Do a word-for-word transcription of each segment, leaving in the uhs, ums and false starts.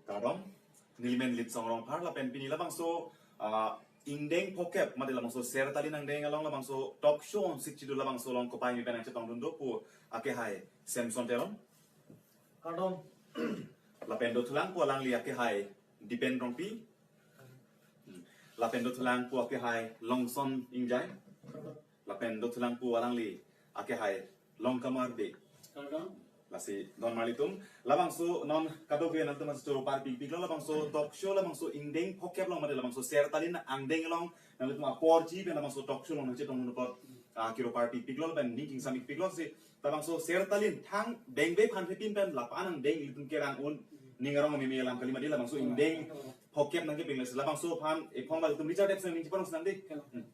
Kardom, nelimen Litsong Rongphar lapen pini labangso, ah, ingdeng phokep mate labangso Sertalin angdeng along labangso talk show on Sixth Schedule labangso along kopai mi pen nangchetongdun do pu akehai Samson Teron. Kardom. Lapen dothulang pu alangli akehai Dipen Rongpi. Hmm. Lapen dothulang pu akehai Longson Ingjai. Lapen dothulang pu alangli akehai Longkamar Bey. Kardom. Lasi don marli atum, labangso non kadokave nangtum choro parpikpiklo labangso talk show labangso ingdeng phokep along mate labangso Sertalin angdeng along nangtum aporji pen labangso talk show along nangchetongdun apot, ah, choro parpikpiklo lapen ning kingsam ikpiklo si labangso Sertalin thang dengbe phan thepin pen lapu-an angdeng ilitum kerang un ning arong meme alam kali mati labangso ingdeng phokep nangkepeng lasi labangso aphan ephong bal tum Richard Epson ning chiparong senang di. Kardom. Hmm.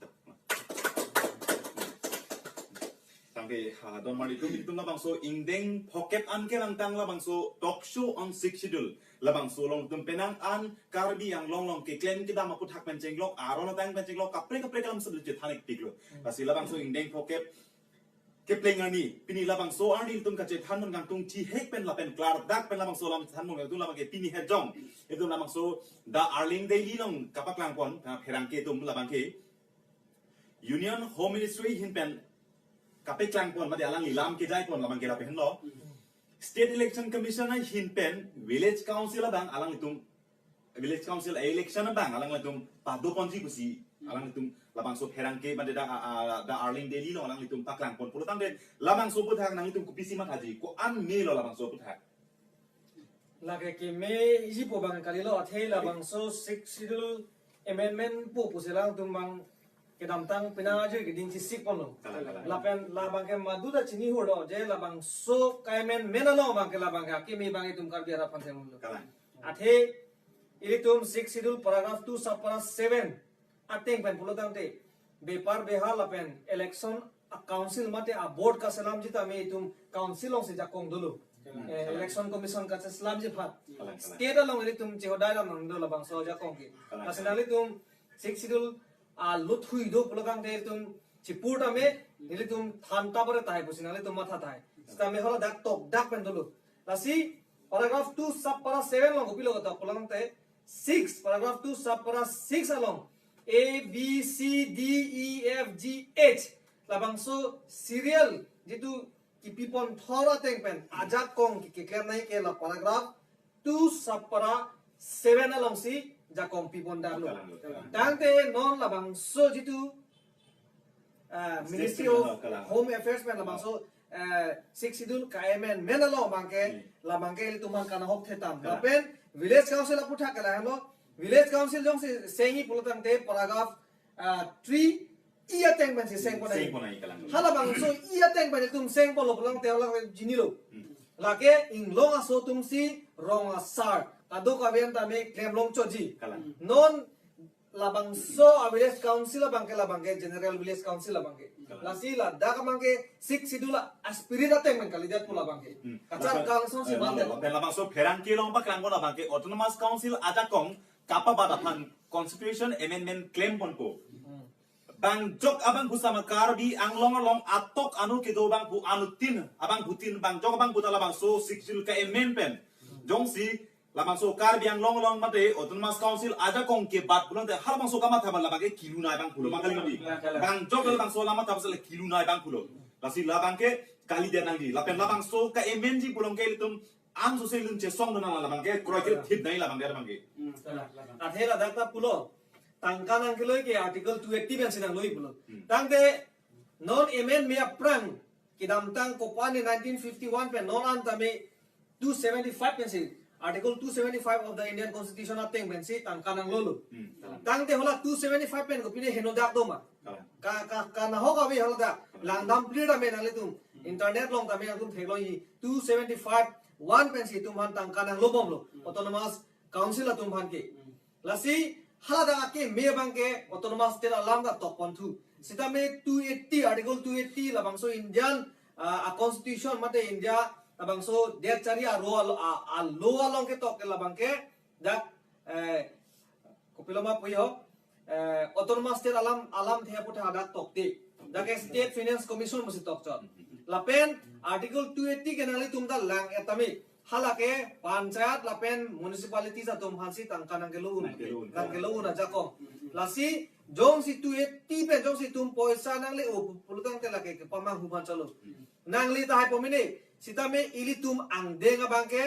Tangke, ha, don marli atum, itum labangso ingdeng phokep an kelangtang labangso talk show on Sixth Schedule. Labangso along itum penang an Karbi Anglong along keklem kedam aputhak pen chenglok, aron atang pen chenglok, kaprek kaprek alam sedu chethan ikpiklo. Hmm. Lasi labangso ingdeng phokep kepleng arni, pini labangso arni itum kachethan mun kangtung chihek pen lapen klardak pen labangso alam chethan mun kangtung labangke pini hejong. Itum labangso The Arleng Daily along kapaklang pon, ah, pherangke atum labangke Union Home Ministry ahin pen kapeklang pon mate alangli lam kejai pon labangke lapen lo. State Election Commission ahin pen Village Council abang alanglitum Village Council election abang alanglitum pado ponji pusi alanglitum labangso pherangke mate The, a, a, The Arleng Daily along alanglitum paklang pon pulo tangte labangso aputhak nanglitum kopisi mathaji, ko-an melo labangso aputhak. Lake kemeji pu abang kalilo, athe labangso Sixth Schedule amendment pu pusi alangtum abang kedamtang penang ajo keding chisik ponlo. Kalang, kalang. Lapen labangke madu ta chini hurlo je labangso ka-amendment along abangke labangke akeme abang itum Karbi arat aphan thenglo. Kalang. Athe ilitum Sixth Schedule paragraph two sub para seven ateng pen pulo tangte bepar behal lapen election a-council mate a-board kaselam jita me itum council alongsi jakong dolo. Kalang, eh, kalang. Election Commission kaselamji aphan. Kalang, kalang. State along ilitum chehodai lam nangdo labangso ajakong ke. Kalang, kalang. Lasi nanglitum Sixth Schedule alut hui do pulo tangte itum chipur tame, nelitum than ta pare tahai pusi nanglitum matha tahai. Sitame haladak tokdak pen dolo. Lasi paragraph two sub para seven along kopilo katok pulo tangte six, paragraph two sub para six along A, B, C, D, E, F, G, H labangso serial jitu kipi pon thor ateng pen ajakong ke keklem nai ke la paragraph two sub para seven alongsi jakong pi pon damlo. Kalang, kalang. Tangte non labangso jitu, ah, State Ministry Schedule, of kalang. Home Affairs pen labangso, eh, Sixth Schedule ka-amendment along abangke, hmm, labangke ilitum aphan kanahok thetam. Kalang. Lapen Village Council aputhak kalang lo. Village Council jongsi sengji pulo tangte paragraph, ah, three E ateng pensi seng pon nai. Seng pon nai, kalang. Halabangso E ateng pen itum seng ponlo pulo tangte alang chinilo. Hmm. Lake inglong aso atumsi rong asar kadokave an tame klem longchotji. Kalang. Non labangso a-village council abangke labangke general village council abangke. Kalang. Lasi ladak abangke Sixth Schedule a-spirit ateng pen kalidet pu labangke. Hmm. Kachar, lapen, kalangsong si, eh, mate. Lapen labangso pherangke along paklang pon abangke Autonomous Council ajakong kapabat aphan constitution amendment klem ponpo. Hmm. Bang jok abang pusama Karbi Anglong along atok anu kedo abang pu anutin abang putin bang jok abang puta labangso Sixth Schedule ka-amend pen. Jongsi labangso Karbi Anglong along mate Autonomous Council ajakong kebat pulote halabangso kamatha abang labangke kilu nai abang pulo, bang kali mati. Bang jok labangso kamatha abang sele kilu nai abang pulo. Lasi labangke kalidet nangji. Lapen labangso ka-amendji pulo ke ilitum angsose ilitum chesong dona labangke kroikre thip nai labangke, labangke. Hmm, kalang, kalang. Athe ladak ta pulo. Tangka nangkeloi ke Article two eighty pensi nangloi pulo. Hmm. Tangte non amend me aphrang kedamtang kopan ni nineteen fifty-one pen non an tame two seventy-five pensi, Article two seventy-five of the Indian Constitution ateng pensi tangka nanglolo. Hmm. Tangte hala two seventy-five pen kopine henodak doma. Kalang. Ka, ka, kanahok ave haladak. Kalang. Langdam clear tame nanglitum. Hmm. Internet along tame nangtum theklongji two seventy-five one pensi itum aphan tangka nanglobomlo. Hmm. Autonomous Council atum aphan ke. Hmm. Lasi haladak akeme abangke Autonomous State alam ta tok ponthu. Sitame two eighty, Article two eighty labangso Indian, ah, a-constitution mate India labangso det chari aro alo, a, alo along ketok ke labangke dak, eh, kopiloma puyo, eh, Autonomous State alam, alamthe aputhak dak tokte. Dak ke State Finance Commission pusi tokchot. Lapen Article two eighty ke nanglitum ta lang-et tame. Halake panchayat lapen municipalities atum aphansi tangka nangkelo-un. Nangkelo-un. Nangkelo-un ajakong. Lasi jongsi two eighty pen jongsi itum poisa nangle-o pulotangte lake kepamanghu aphan chalo. Nangli tahai pamene, sitame ilitum angdeng abangke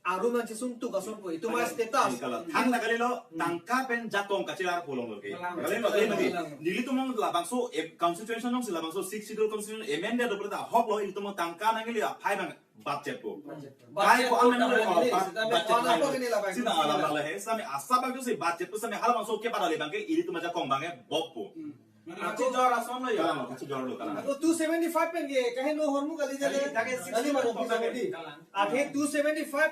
arum nangchisungtuk asonpo. Itum a-status. Kalang. Thangta kalilo, tangka pen jakong kachelar polong lo ke. Kalang. Kalilo, kalang, kalang. Nelitum labangso, eh, constitution alongsi labangso Sixth Schedule constitution amended do pulote ahok lo, ilitum tangka nangle aphai abang budget po. Budget. Kai ko ang nangle, oh, budget, sitame budget alam hai. Alam lahe, sitame asap abangsi budget po, sitame halabangso kepadali abangke ilitum ajakong abangke bokpo. Hmm. Mane ako kachijor ason lo ya. Kalang, kachijor lo kalang. Ako two seventy-five pen ke, kaheno hormu kali jale. Kali, kali, kali mano kali, bisa kali. Athe two seventy-five,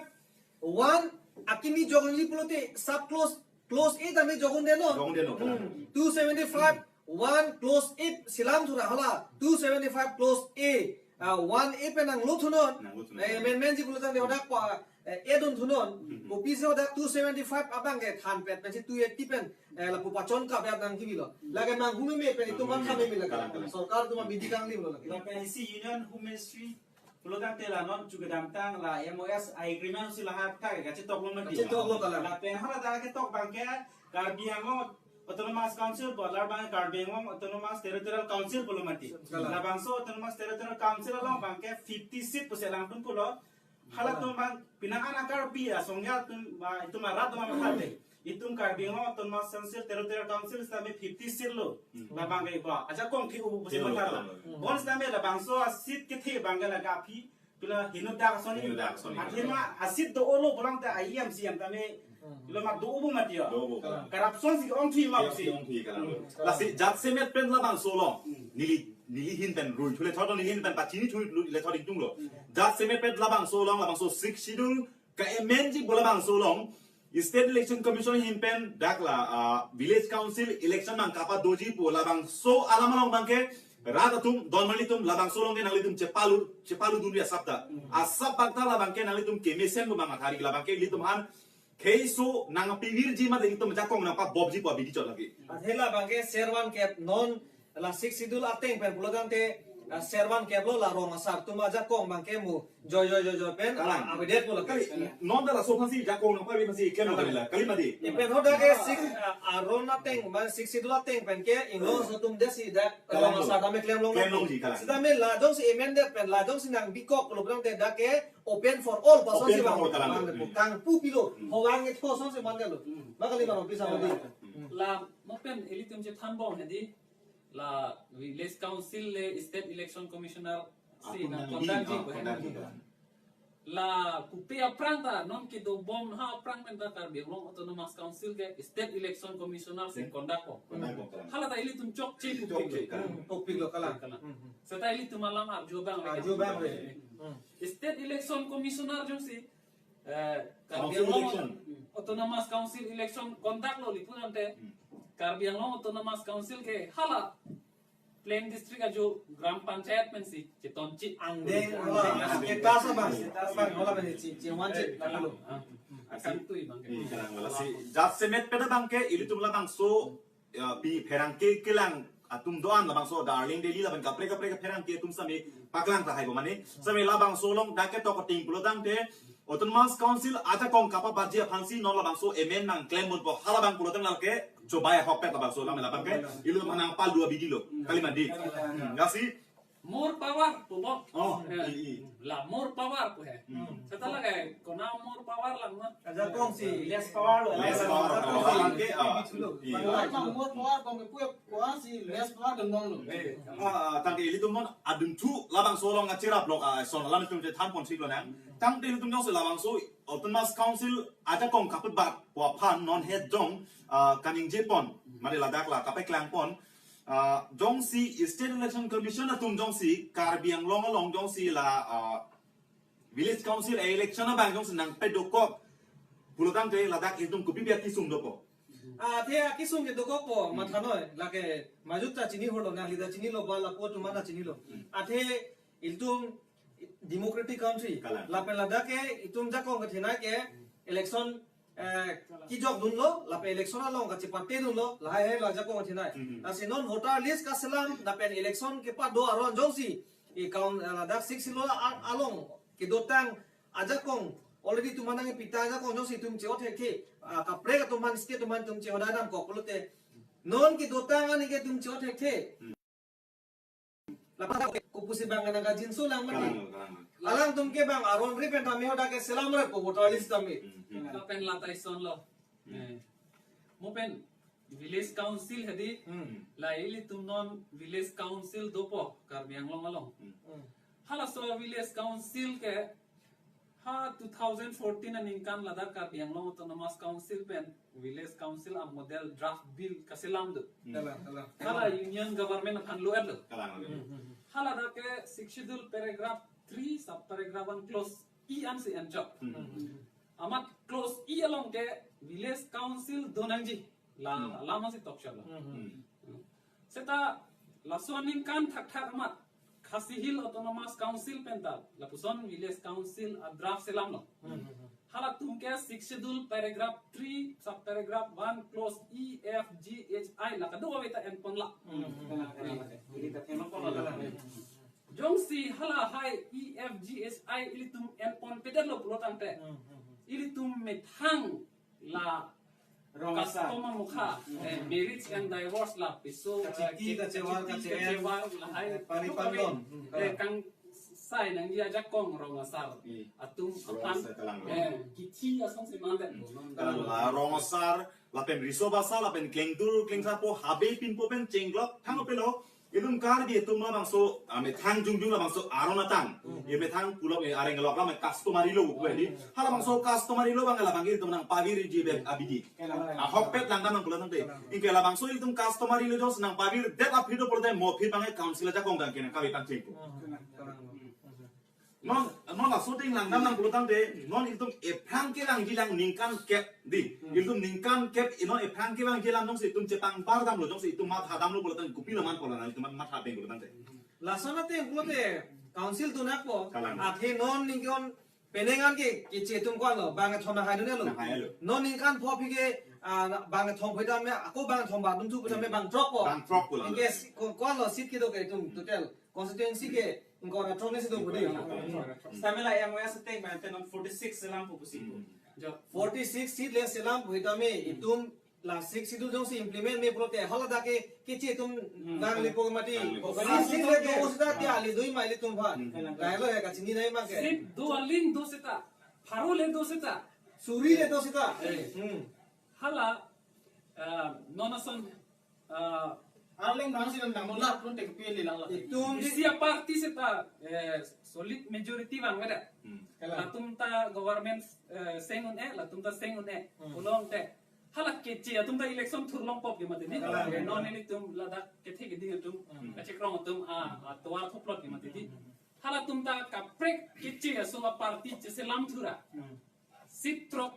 one, akimi jogli pulote sub clause, clause A tame jogdunde non. Jogdunde non, kalang. Hmm. Two seventy-five, one, clause A silang thura hala. Two seventy-five, clause A. Ah, one A pen nanglo thunon. Nanglo thunon. Eh, amendment ji pulotangte hodak pa, eh, add-on thunon. Hmm. Kopisi hodak two seventy-five abangke thanpet pensi two eighty pen, eh, lapu pachon kap ya nangkibilo. Lake manghu meme pen itum manghu meme lake. Kalang, kalang. Sorkar atum abidi kangli lo lake. Lapen isi Union Home Ministry pulotangte la non chu kedamtang la M O S agreement si lahai aputhak kachetok lo mati. Kachetok lo kalang. Lapen hala ta ketok abangke Karbi Anglong Autonomous Council pu alar abang Karbi Anglong Autonomous Territorial Council pulo mati. Kalang. Labangso Autonomous Territorial Council along abangke fifty seat pusi langdun pulo. Halatum abang penang an a-Karbi asong ya atum, ah, itum arat atum matha te. Itum Karbi Anglong Autonomous Council, Territorial Council sitame fifty seat lo. Hmm. Labangke ko ajakong ke-u pusi matha lo. Hmm. Bonsitame labangso a-seat kethe abangke lake aphi pila henodak asonsi. Henodak asonsi. Athema a-seat do-o lo pulotangte a-E M C M tame, hmm, pila ma do-o pu mati ya. Do-o pu. Kalang. Corruption si ongthui ma si. Ongthui kalang. Hmm. Lasi jasemet pen labangso along. Hmm. Neli, neli ahin pen rui thule thot, neli ahin pen pachini thule thot ingtung lo. Hmm. Jasemet pen labangso along, labangso Sixth Schedule ka-amend ji pu labangso along, State Election Commission ahin pen dak la, ah, Village Council election nangkapadoji pu labangso alam along abangke rat atum, don marli atum labangso along ke nanglitum chepalu, chepaludunri asap ta. Hmm. Asap bak ta labangke nanglitum kemesen pu abang athari labangke ilitum aphan keso nangpivirji mate ilitum ajakong nangpabobji pu abidi chot lake. Athe labangke servan kep non la Sixth Schedule ateng pen pulotangte, ah, servan kep lo la rong asar atum ajakong abangke mo joijoi joijoi pen, kalang, ah, avedet pulo. Kali, non ta laso aphansi jakong nangpavir aphansi klem lo kali la, kali mati. Lapen hodak ke six, ah, aron ateng, ma Sixth Schedule ateng pen ke inglong aso atum desi dak, kalang, rong asar tame klem long. Klem longji kalang. Sitame la jongsi amended pen, la jongsi nangbikok lo pulotangte dak ke open for all pu asonsi. Open for all, kalang. Bang, hmm, kangpu pilo, hmm, hovang ke thosonsi mande lo. Hmm. Ma kali ma bisa mati. Hmm. La mo pen ilitum chethanbom hedi. La Village Council le State Election Commissioner si atum nang nang conduct ji, ah, pu conduct ji, he. La pupe aphrang ta non kedobom ha aphrang pen ta Karbi Anglong Autonomous Council ke State Election Commissioner si, hmm, conduct ko. Conduct ko, kalang. Hala ta ilitum chokche pupe. Chokche, kalang. Hmm, topik lo kalang. Kalang. Hmm, hmm. Seta ilitum alam arju abang. Arju abang, he. Hmm. State Election Commissioner jongsi eh, Karbi Council Anglong election. Autonomous Council election conduct lo lipu tangte. Hmm. Karbi Anglong Autonomous Council ke hala plain district ajo Gram Panchayat pensi chetonchi. Angdeng, angdeng, hala, angdeng, status abang, status abang, hala pensi, chi, chiwanchi, eh, lapulo. Ah, hmm, hmm. Asam tu ibang ke. Hmm, kalang, lasi jasemet pen abangke ilitum labangso, ya, pi pherangke kelang atum do-an labangso Darling Valley lapen kaprek kaprek pherangke atum sitame paklang tahai bomani. Sitame labangso along dak ketok ating pulotangte Autonomous Council ajakong kapabobji aphansi non labangso amend nangklem bompo halabang pulotang lake chobai ahokpet labangso alam labangke ilitum aphan nangpalu abidi lo. Kali mati. Hmm, lasi More power pu bo. Oh, eh, i, i. La more power pu he. Hmm. Seta lake kona more power lang ma. Ajakong si less power lo. Less power lo. Ajakong si, ah, i. Bang, bang, more power bang pu ko si less power dong dong lo. Eh, ah, tangte ilitum non adun thu labangso along acherap lo, ah, son alam tum chethan pon sik lonang. Tangte ilitum jongsi labangso Autonomous Council ajakong kapabobji aphan non het jong, ah, kaningje pon. Mari ladak la kapeklang pon. Ah, jongsi State Election Commission atum jongsi Karbi Anglong along jongsi la, ah, Village Council election abang jongsi nangpadokok pulotangte ladak itum kopi biak kesung dopo. Ah, the akesung ke dokokpo, hmm, mathanoi, lake majut ta chini holo, nangli ta chinilo, ba lapu atum ta chinilo. Hmm. Athe itum democratic country. Kalang. Lapen ladak ke itum jakong kethenei ke election, eh, kejok dunlo, lapen election along kachepate dunlo, lahai hai la jakong kethenei. Hmm. Lasi non voter list kaselam, lapen election kepado aron jongsi, i kaun, eh, ladak Sixth Schedule a-, along kedotang ajakong Already itum aphan nangpita ajakong jongsi itum che-o thekthe. Ah, kaprek atum aphan, state atum aphan itum che-o dam kok pulote, non kedotang aningke itum che-o thekthe. Lapen kopusi abang nangkajinso lang mati. Kalang, kalang. Alangtum ke bang aron ri pen tame hadak ke selam rep ko voter list tame. Hmm, hmm. Lapen la ta ison lo. Hmm. Eh. Mo pen village council hedi. Hmm. La ilitum non village council dopo Karbi Anglong along. Hmm. Hmm. Halaso village council ke ha two thousand fourteen aningkan ladak Karbi Anglong Autonomous Council pen Village Council a-model draft bill kaselam do. Hmm. Kalang, kalang. Hala Union Government aphan lo-etlo. Kalang, kalang. Hmm, hmm, hmm. Haladak ke Sixth Schedule paragraph three, sub paragraph one, clause E ansi enchok. Hmm. Amat clause E along ke Village Council do nangji. La, hmm, la masi tokchotlo. Hmm, hmm. Hmm. Seta laso aningkan thakthak amat Khasi Hills Autonomous Council pen ta lapuson Village Council a-draft selamlo. Hmm, hmm, hmm. Halatum ke Sixth Schedule paragraph three, sub paragraph one, clause E, F, G, H, I la kadokave ta enponlo. Hmm, hmm, hmm. Hmm. Ili ta enponlo. Hmm. Jongsi hala hai E, F, G, H, I ilitum enponpedetlo pulo tangte, hmm, hmm, hmm, ilitum methang la rong asar, custom amokha, eh, marriage and divorce lapuson, eh, kachethi, kachevar, kache-en, kachevar lahai, eh, pari, duk pandon, eh, hmm, kalang, kangsai nangji ajakong rong asar. Hmm. Atum, rong asar aphan, kalang, eh, kithi asonsi mandet, hmm, non, kalang, kalang, la rong asar, lapen riso basa, lapen klengtur klengsarpo, habe pinpo pen chenglok thang pelo. Itum Karbi atum labangso, ah, methang jongjong labangso aron atang. Hmm. E methang pulo, e areng lok lam customary law pu hedi. Hmm. Halabangso customary law abang labang itum nangpavirji abidi. Kalang. Ahokpet langdam nang pulo tangte. Kalang. Anke labangso itum customary law jongsi nangpavirdet aphi do pulote mo aphi abang council ajakong abang ke nangkave tang chengpo. Hmm. Kalang. Non, non laso atheng langdam nang pulo tangte, non itum ephrang kevangji lang ningkan kep di. Hmm. Itum ningkan kep, non ephrang kevangji lang jongsi itum chepangpar damlo, jongsi itum mathadamlo pulo tangte, kopilo manpo la, itum matha abang pulo tangte. Lason atheng pulote, council do nangpo, kalang, athe non ningkan penang an ke, keche atum ko-anlo, bang kethom nanghaidun-etlo. Nanghailo. Non ningkan pho aphi ke, ah, bang kethom phoi tame, ako bang kethom ba, dun thu phoi tame, hmm, bang throk po. Bang throk pulo. Anke si-, ko-, ko-anlo seat kedo ke itum, total constituency ke ingkoi ra throk ni si do budi. Sitame la M O S atheng pen non forty six selampo pusi pu. Hmm. Jo, forty six seat le selampo tame, hmm, itum la Sixth Schedule jongsi implement me pulote haladak ke keche atum, hmm, nanglepo mati. Nanglepo. Seat, seat le do seta ti ali dui mai ilitum aphan. Hmm. Kalang. Lahelo he kachini nai abang ke. Seat do aling do seta. Pharo le do seta. Suri le do seta. Eh. Hmm. Hala, ah, non ason, ah, arleng bang si nang damula pun tek pili lang la. Itum isi a-party seta, eh, solid majority vangvedet. Hmm. Kalang. Latum ta government, eh, seng un-e, latum ta seng un-e. Hmm. Pulo tangte hala keche atum ta election thurlongpo ke mati di. Kalang. Eh, non ilitum ladak kethe keding atum, hmm, kachekrong atum, ah, ah, tovar thuplo ke mati di. Hmm. Halatum ta kaprek keche aso a-party cheselam thura. Hmm. Seat throk,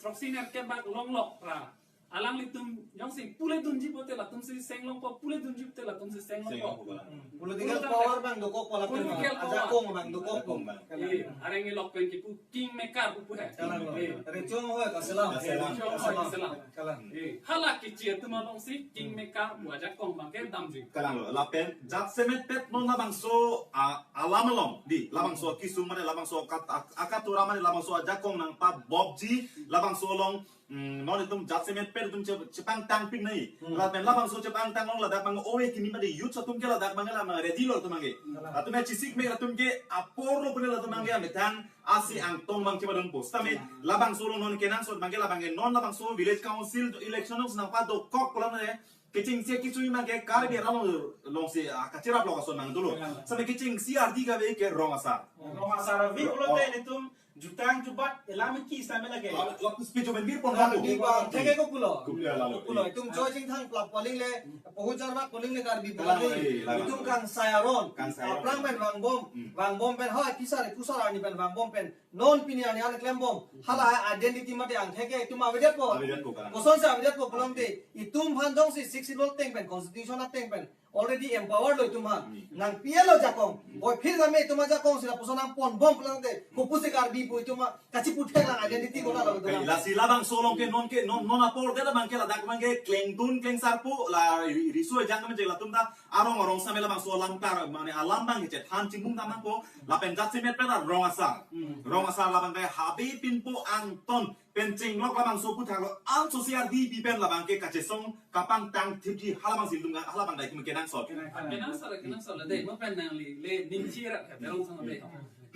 throksi nerkep bak longlok ra. Alanglitum jongsi pule dunji pote latumsi senglongpo, pule dunji pote latumsi senglongpo. Senglongpo, kalang. Hmm. Political power abang dokokpo latum. Political power. Ajakong abang dokokpo. Ajakong abang. Eh, areng ilok pen kipu kingmaker pupu he. Kalang lo. Eh. Rechong ho kaselam. Kaselam. Rechong ho kaselam. Kalang. Eh, hala keche atum alongsi kingmaker pu ajakong abang ke damji. Kalanglo, lapen jatsemet pet non labangso, ah, alam along di, labangso akesung mane, labangso akat-, ak-, akatura mane, labangso ajakong nangpabobji, labangso along, mm, non itum jatsemet pet itum che-, chepangtangpik nai. Hmm. Lapen labangso chepangtang along ladak abang ove kimi mane youth atum ke ladak abang la ready lo itum abang ke. Hmm. Latum ke chesik me latum ke aporlo pune latum abang ke amethang asi angtong abang chepadunpo. Sitame, hmm, labangso along non kenangsot abang ke labang ke non labangso village council election along nangpadokok pulo tangte kechengsi kechui abang ke Karbi arat along, alongsi, ah, kacherap lo kason abang dolo. Kalang. Sitame kechengsi ardi kave ke rong asar. Rong asar ave pulote itum jutang jubat elam ki sitame lake. La, la speech open bir pon. Karbi abang theke ko pulo. Kopilo lalo. Kopilo. Itum Joy Chingthang plap poling le, Pohu Charwak poling le Karbi. Kalang, pulo. Eh, la, la. Itum kangsai aron. Kangsai aron. Aphrang pen vangbom. Hmm. Vangbom pen ha kisar kusar arni pen vangbom pen. Non pini arni an klembom, hala identity mate angthek ke itum avedetpo. Avedetpo, kalang. Kosonsi avedetpo pulo tangte, itum aphan jongsi Sixth Schedule ateng pen, constitution ateng pen, Already empowered lo itum aphan. Hmm. Nangpi-et lo ajakong. Hmm. Boy phir kami itum ajakong si lapuson nangponbom pulang te. Kopusi Karbi pu itum a kachiputhek lang identity konat lo itum aphan. Lasi labangso along ke non ke non non apor ke labang ke ladak abang ke klengdun klengsarpo la ri-, riso ejang kami jek latum ta arong arong same labangso alam kar mane alam abang ke chethan chimung tamang po lapen jasemet pen rong asar. Hmm. Rong asar labang ke Habe Pinpo Angton pen chenglok labangso aphuthak lo anso C R D P pen labang ke kachesong kapangtang thipji halabang si itum halabang dai kum kenangsot. Kenangsot, kenangsot le dei, mo pen nangli le ning chirat ha, berong sang dei.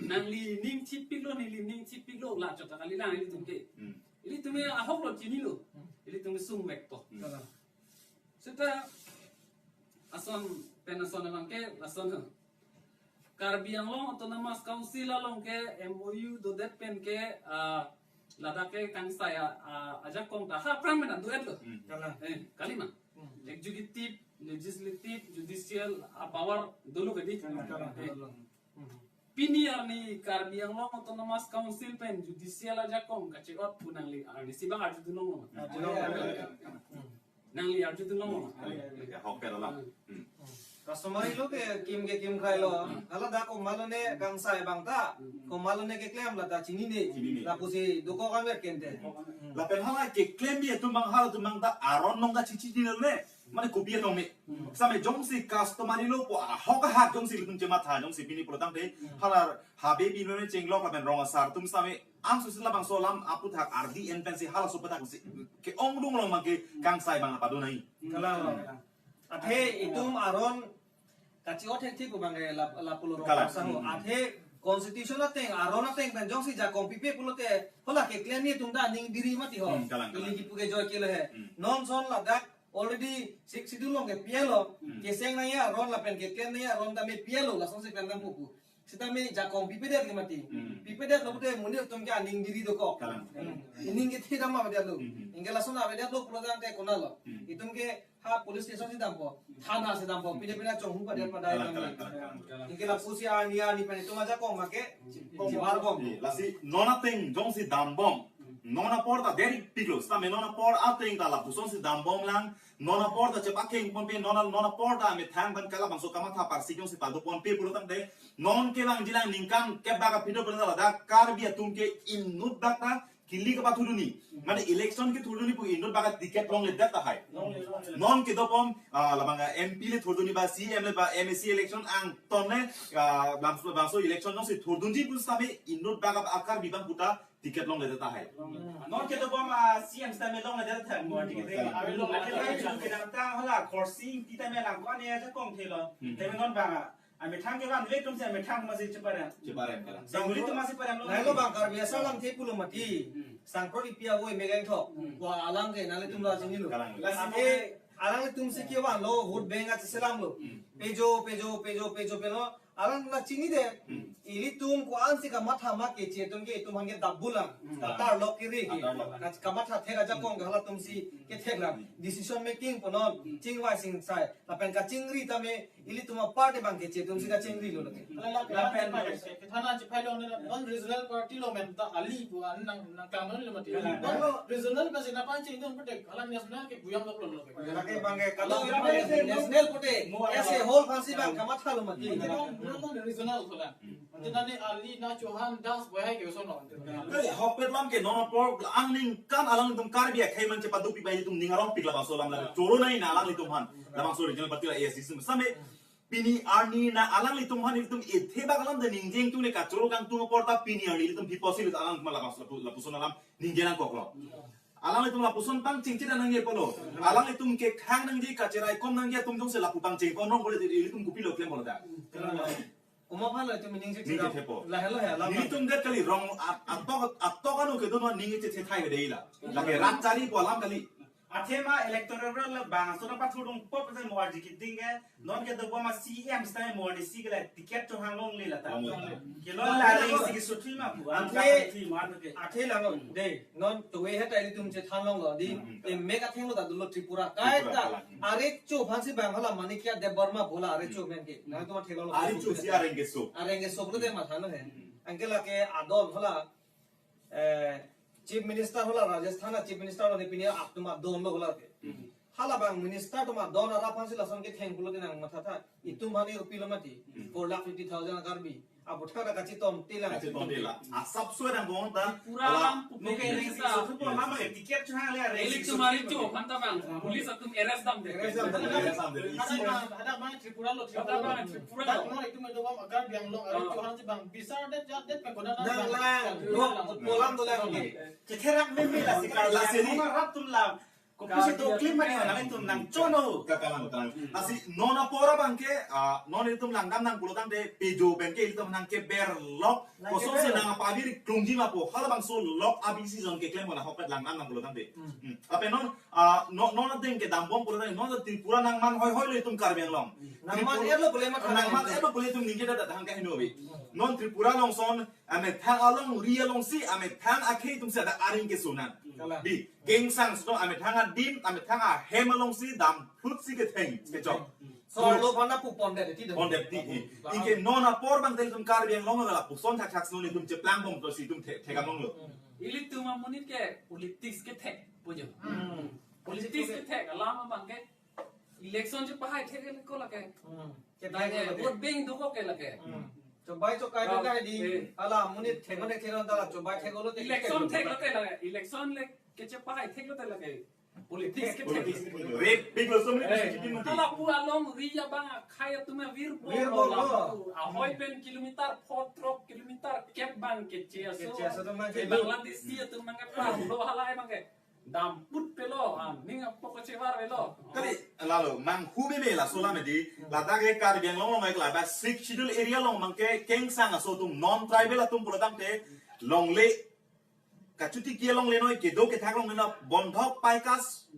Nangli ning chipiklo, neli ning chipiklo, la chot kali lang ilitum ke. Hmm. Ilitum ya ahok lo chinilo. Ilitum sung vek to. Hmm. Seta ason pen ason abang ke, ason Karbi Anglong Autonomous Council along ke M O U dodet pen ke, ah, ladak ke kangsai a, a, ajakong ta ha aphrang mena do-et lo. Hmm. Kalang. Eh, kalima. Hmm. Executive, legislative, judicial, a power dolo ke dei. Kalang, kalang, eh, kalang. Hmm. Pini arni Karbi Anglong Autonomous Council pen judicial ajakong kache-ot pu nangli arnisi abang arjudun longlo. Arjudun longlo. Hmm. Nangli arjudun longlo. Ya, hokke lo. Hmm. Hmm. Customary lo ke kim ke kim khai lo. Hala dak komatlo ne kangsai abang ta. Hmm. Komatlo ne keklem la ta chinine. Chinine. Lapusi dokok amer kente. Hmm. Lapen hala keklem bi atum abang halatum abang ta aron nong ta chichi dinel ne. Mane kopi atong me. Hmm. Same jongsi customary lo pu ahok ahak jongsi ilitum chematha jongsi pini pulotangte. Hmm. Hala Habe Pinpo chenglok lapen rong asar atum same angso si labangso alam aphuthak ardi en pensi halaso aphuthak si ke-ongdung along abang ke kangsai abang pado nai. Kalang. Athe itum aron kache-ot thekthik abang ke lap-, lapulo rong. Kalang. Asar ho. Hmm. Athe constitution ateng, aron ateng pen jongsi jakong pipe pulote, hala keklem ni atum ta aning biri mati ho. Hmm, kalang, kalang. Ili kipu ke joike lo he. Hmm. Non ason ladak already Sixth Schedule along ke pi-et lo, hmm, keseng nangji aron lapen keklem nangji aron tame pi-et lo, lasonsi pen nangpupu. Sitame jakong pipedet ke mati. Hmm. Pipedet lo pute monit atum ke aning biri dokok. Kalang. Hmm. Ining kethe dam avedet lo. Hmm. Anke lason avedet lo pulotangte konat lo. Hmm. Itum ke ha police station si dampo, thana si dampo, pine pine chonghu padet padai. Kalang, dam kalang, le. Kalang, kalang, kalang. Anke lapusi arni arni pen itum ajakong abang ke chivar bom. Eh, lasi non ateng jongsi dambom. Non apor ta deri piklo, sitame non apor ateng ta lapusonsi dambom lang. Non apor ta chepakeng ponpe, non, non apor ta methang pen kalabangso kamatha parsi jongsi pado ponpe pulotangte. Non kelang jilang ningkan kep bak aphi do pulo ta ladak Karbi atum ke inut bak ta kili kapathurdunji. Mane election kethurdunji pu inut bak ticket longledet tahai. Longle, longle. Non kedobom, ah, labang M P le thurdunji ba C M le ba M A C election angton le, ah, bangso, bangso election jongsi thurdunji pusitame inut bak a Karbi abang puta ticket longledet tahai. Non kedobom, ah, C M sitame longledet tahai mo ticket. Hmm. Ave longle. Ave longle. Kedamtang hala Khorsing sitame langkon ya jakong thelo. Hmm. Tame non bang a amethang kevan vek atum si amethang masi cheparem. Cheparem kalang. Sangkuri atum masi parem lo. Lahelo bang Karbi asai alamthe pulo mati. Hmm. Sangkuri pi avo emegeng thok. Hmm. Wa alang ke nanglitum la chinilo. Kalang. Lasi athe alanglitum si kevan lo, vote bank achiselam lo. Hmm. Pejo, pejo, pejo, pejo, pelo. Alang la chinide. Hmm. Ilitum ko-ansi kamatha ma keche atum ke itum aphan ke dabul lang. Hmm. Atar lok kiri ke. Atar lok. Ka-, kamatha thek ajakong ke halatum si kethek lang. Hmm. Decision making punon. Hmm. Chingvai singsai. Lapen kachingri tame ilitum apar te bang keche atum si kachingri lo lake. Lapen thana chipai lo ne non regional party lo men ta ali pu an nang, nangklang lo mati. Kalang. Non lo regional ka sina pan chingdun pute kalang national ke buyang lo lo. Lake bang ke kalau national pute as a whole aphansi bang kamatha lo mati. Non, non regional to la. Ante nani ali na Chauhan Das boy hai ke sono. Kali hokpet lam ke non apor angningkan alangtum Karbi akhei man chepadupi bai tum ning arong pik labangso alam la choro nai na alanglitum aphan. Labangso regional party la A S D C same pini arni na alanglitum aphan ilitum ethe bak alam de ningjeng tung ne kachoro kangtung apor ta pini arni ilitum phi posi lit alang ma labangso lapu-, lapuson alam ningje nangkoklo. Alanglitum lapuson pangcheng chida nangji pulo. Alanglitum kekhang nangji kacherai kom nangji atum jongsi lapu pangcheng kom rong pulo ilitum kopilo klem pulo ta. Komat aphan lo itum ning si ning chida kethepo. Lahelo he alam. Nelitum det kali rong at-, atok, atok ano kedun ning chethe thai dei la. Lake rat chari pu alam kali. Athema electoral roll la bang so na pathurdung pop se mo arji kiting ke non kedobom a C M sitame mo arni si ke la ticket chonghang longle la ta. Longle. Kelong la ring si kesutri ma pu. An athe, ka sutri ma anu ke. Athe lang lo. Hmm. Dei, non tuwe he ta ilitum chethan longlo. Dei, hmm, hmm, te mek athenglo ta dolo Tripura. Kai Tripura ta. Kalang. Arecho aphansi bang hala Manikya Debbarma pu la arecho, hmm, men ke. Nangtum theklonglo. Arecho si areng keso. Areng keso pulote matha no he. Hmm. Anke lake adon hala, eh, Chief Minister hala Rajasthan a Chief Minister lo ne pini atum adon lo hala ke. Hmm. Halabang minister atum adon arap aphansi lason ketheng pulote nang mathatha. Itum aphan kopilo mati. Hmm. Four lakh fifty thousand Karbi. Aputhak ta kachitom tilang. Kachitom tilang. Asap suai nangbong ta. Pura alam. Alam pupuk. Nungke ini sa. Susu po lama ya tiket chuhang le. Elik tumari tu, phanta bang. Police atum arrest damde. Arrest damde. Arrest damde. Ada bang, ada bang Tripura lo, Tripura lo. Ada bang Tripura lo. Dak no itu medo bang Karbi Anglong, ada Tripura si bang. Bisa det jat det pengkona. Nang lang. Lo, polam dolang. Ketherak meme lasi, lasi ni. Rap atum lang. Kopisi doklim mani nang itum nangchono. Ka-, kalang, kalang. Hmm. Lasi non apor abangke, ah, non itum langdam nang pulotangte pejo penke itum nangkeberlok. Nangkeberlok. Kosonsi nang apavir klungji ma po. Halabangso lok abisi jon keklem mona ahokpet langdam nang pulotangte. Hmm. Hmm. Lapen non, ah, non, non adeng kedambom pulotangte, non Tripura nangman hoihoi lo itum Karbi Anglong. Hmm. Nangman Tripura, etlo pule matha nangman nang. Etlo pule itum ningje dada hangke hinobi. Hmm. Non Tripura alongson, amethang alongri alongsi, amethang akhei atumsi ada aring keso nang. Kalang. Di, kengsang suno amethang adim, amethang ahem alongsi damphutsi ketheng kechok. So, lo aphan na pu pondet ti dong. Pondet ti, eh. Kalang. Anke non apor abang tel itum Karbi Anglong lapuson thakthak suno itum cheplangbom pusi itum the-, theklonglo. Hmm. Ilitum amonit ke politics kethek pujo. Hmm. Politics kethek alam abangke election chepahai thek ko lake. Hmm. Lake, vote bank do ko ke lake. Hmm. Chobai chokai do kai di. Eh. Hala monit thek mane thek ta la chobai thek lo te. Election thek lo te lake. Election le kechepahai thek lo te lake. Politics kethek. Politics kethek. Red big lo so many. Eh. Politics kethek. Hala pu alongri abang akhei atum avir bor. Vir bor lo. Ahoi pen kilometer, four throk kilometer kep bang keche aso. Keche aso atum abang ke Bangladeshi atum abang ke pa lo hala abang ke. Damphut pelo, ah, ning apo kachevar pelo. Kali, lalo, manghu meme laso alam edi, ladak ke Karbi Anglong along ke laba Sixth Schedule area along abangke kengsang aso atum non-tribal atum pulotangte, longle, kachoti ke longle noi, kedo kethak longle noi, bondhok paikas,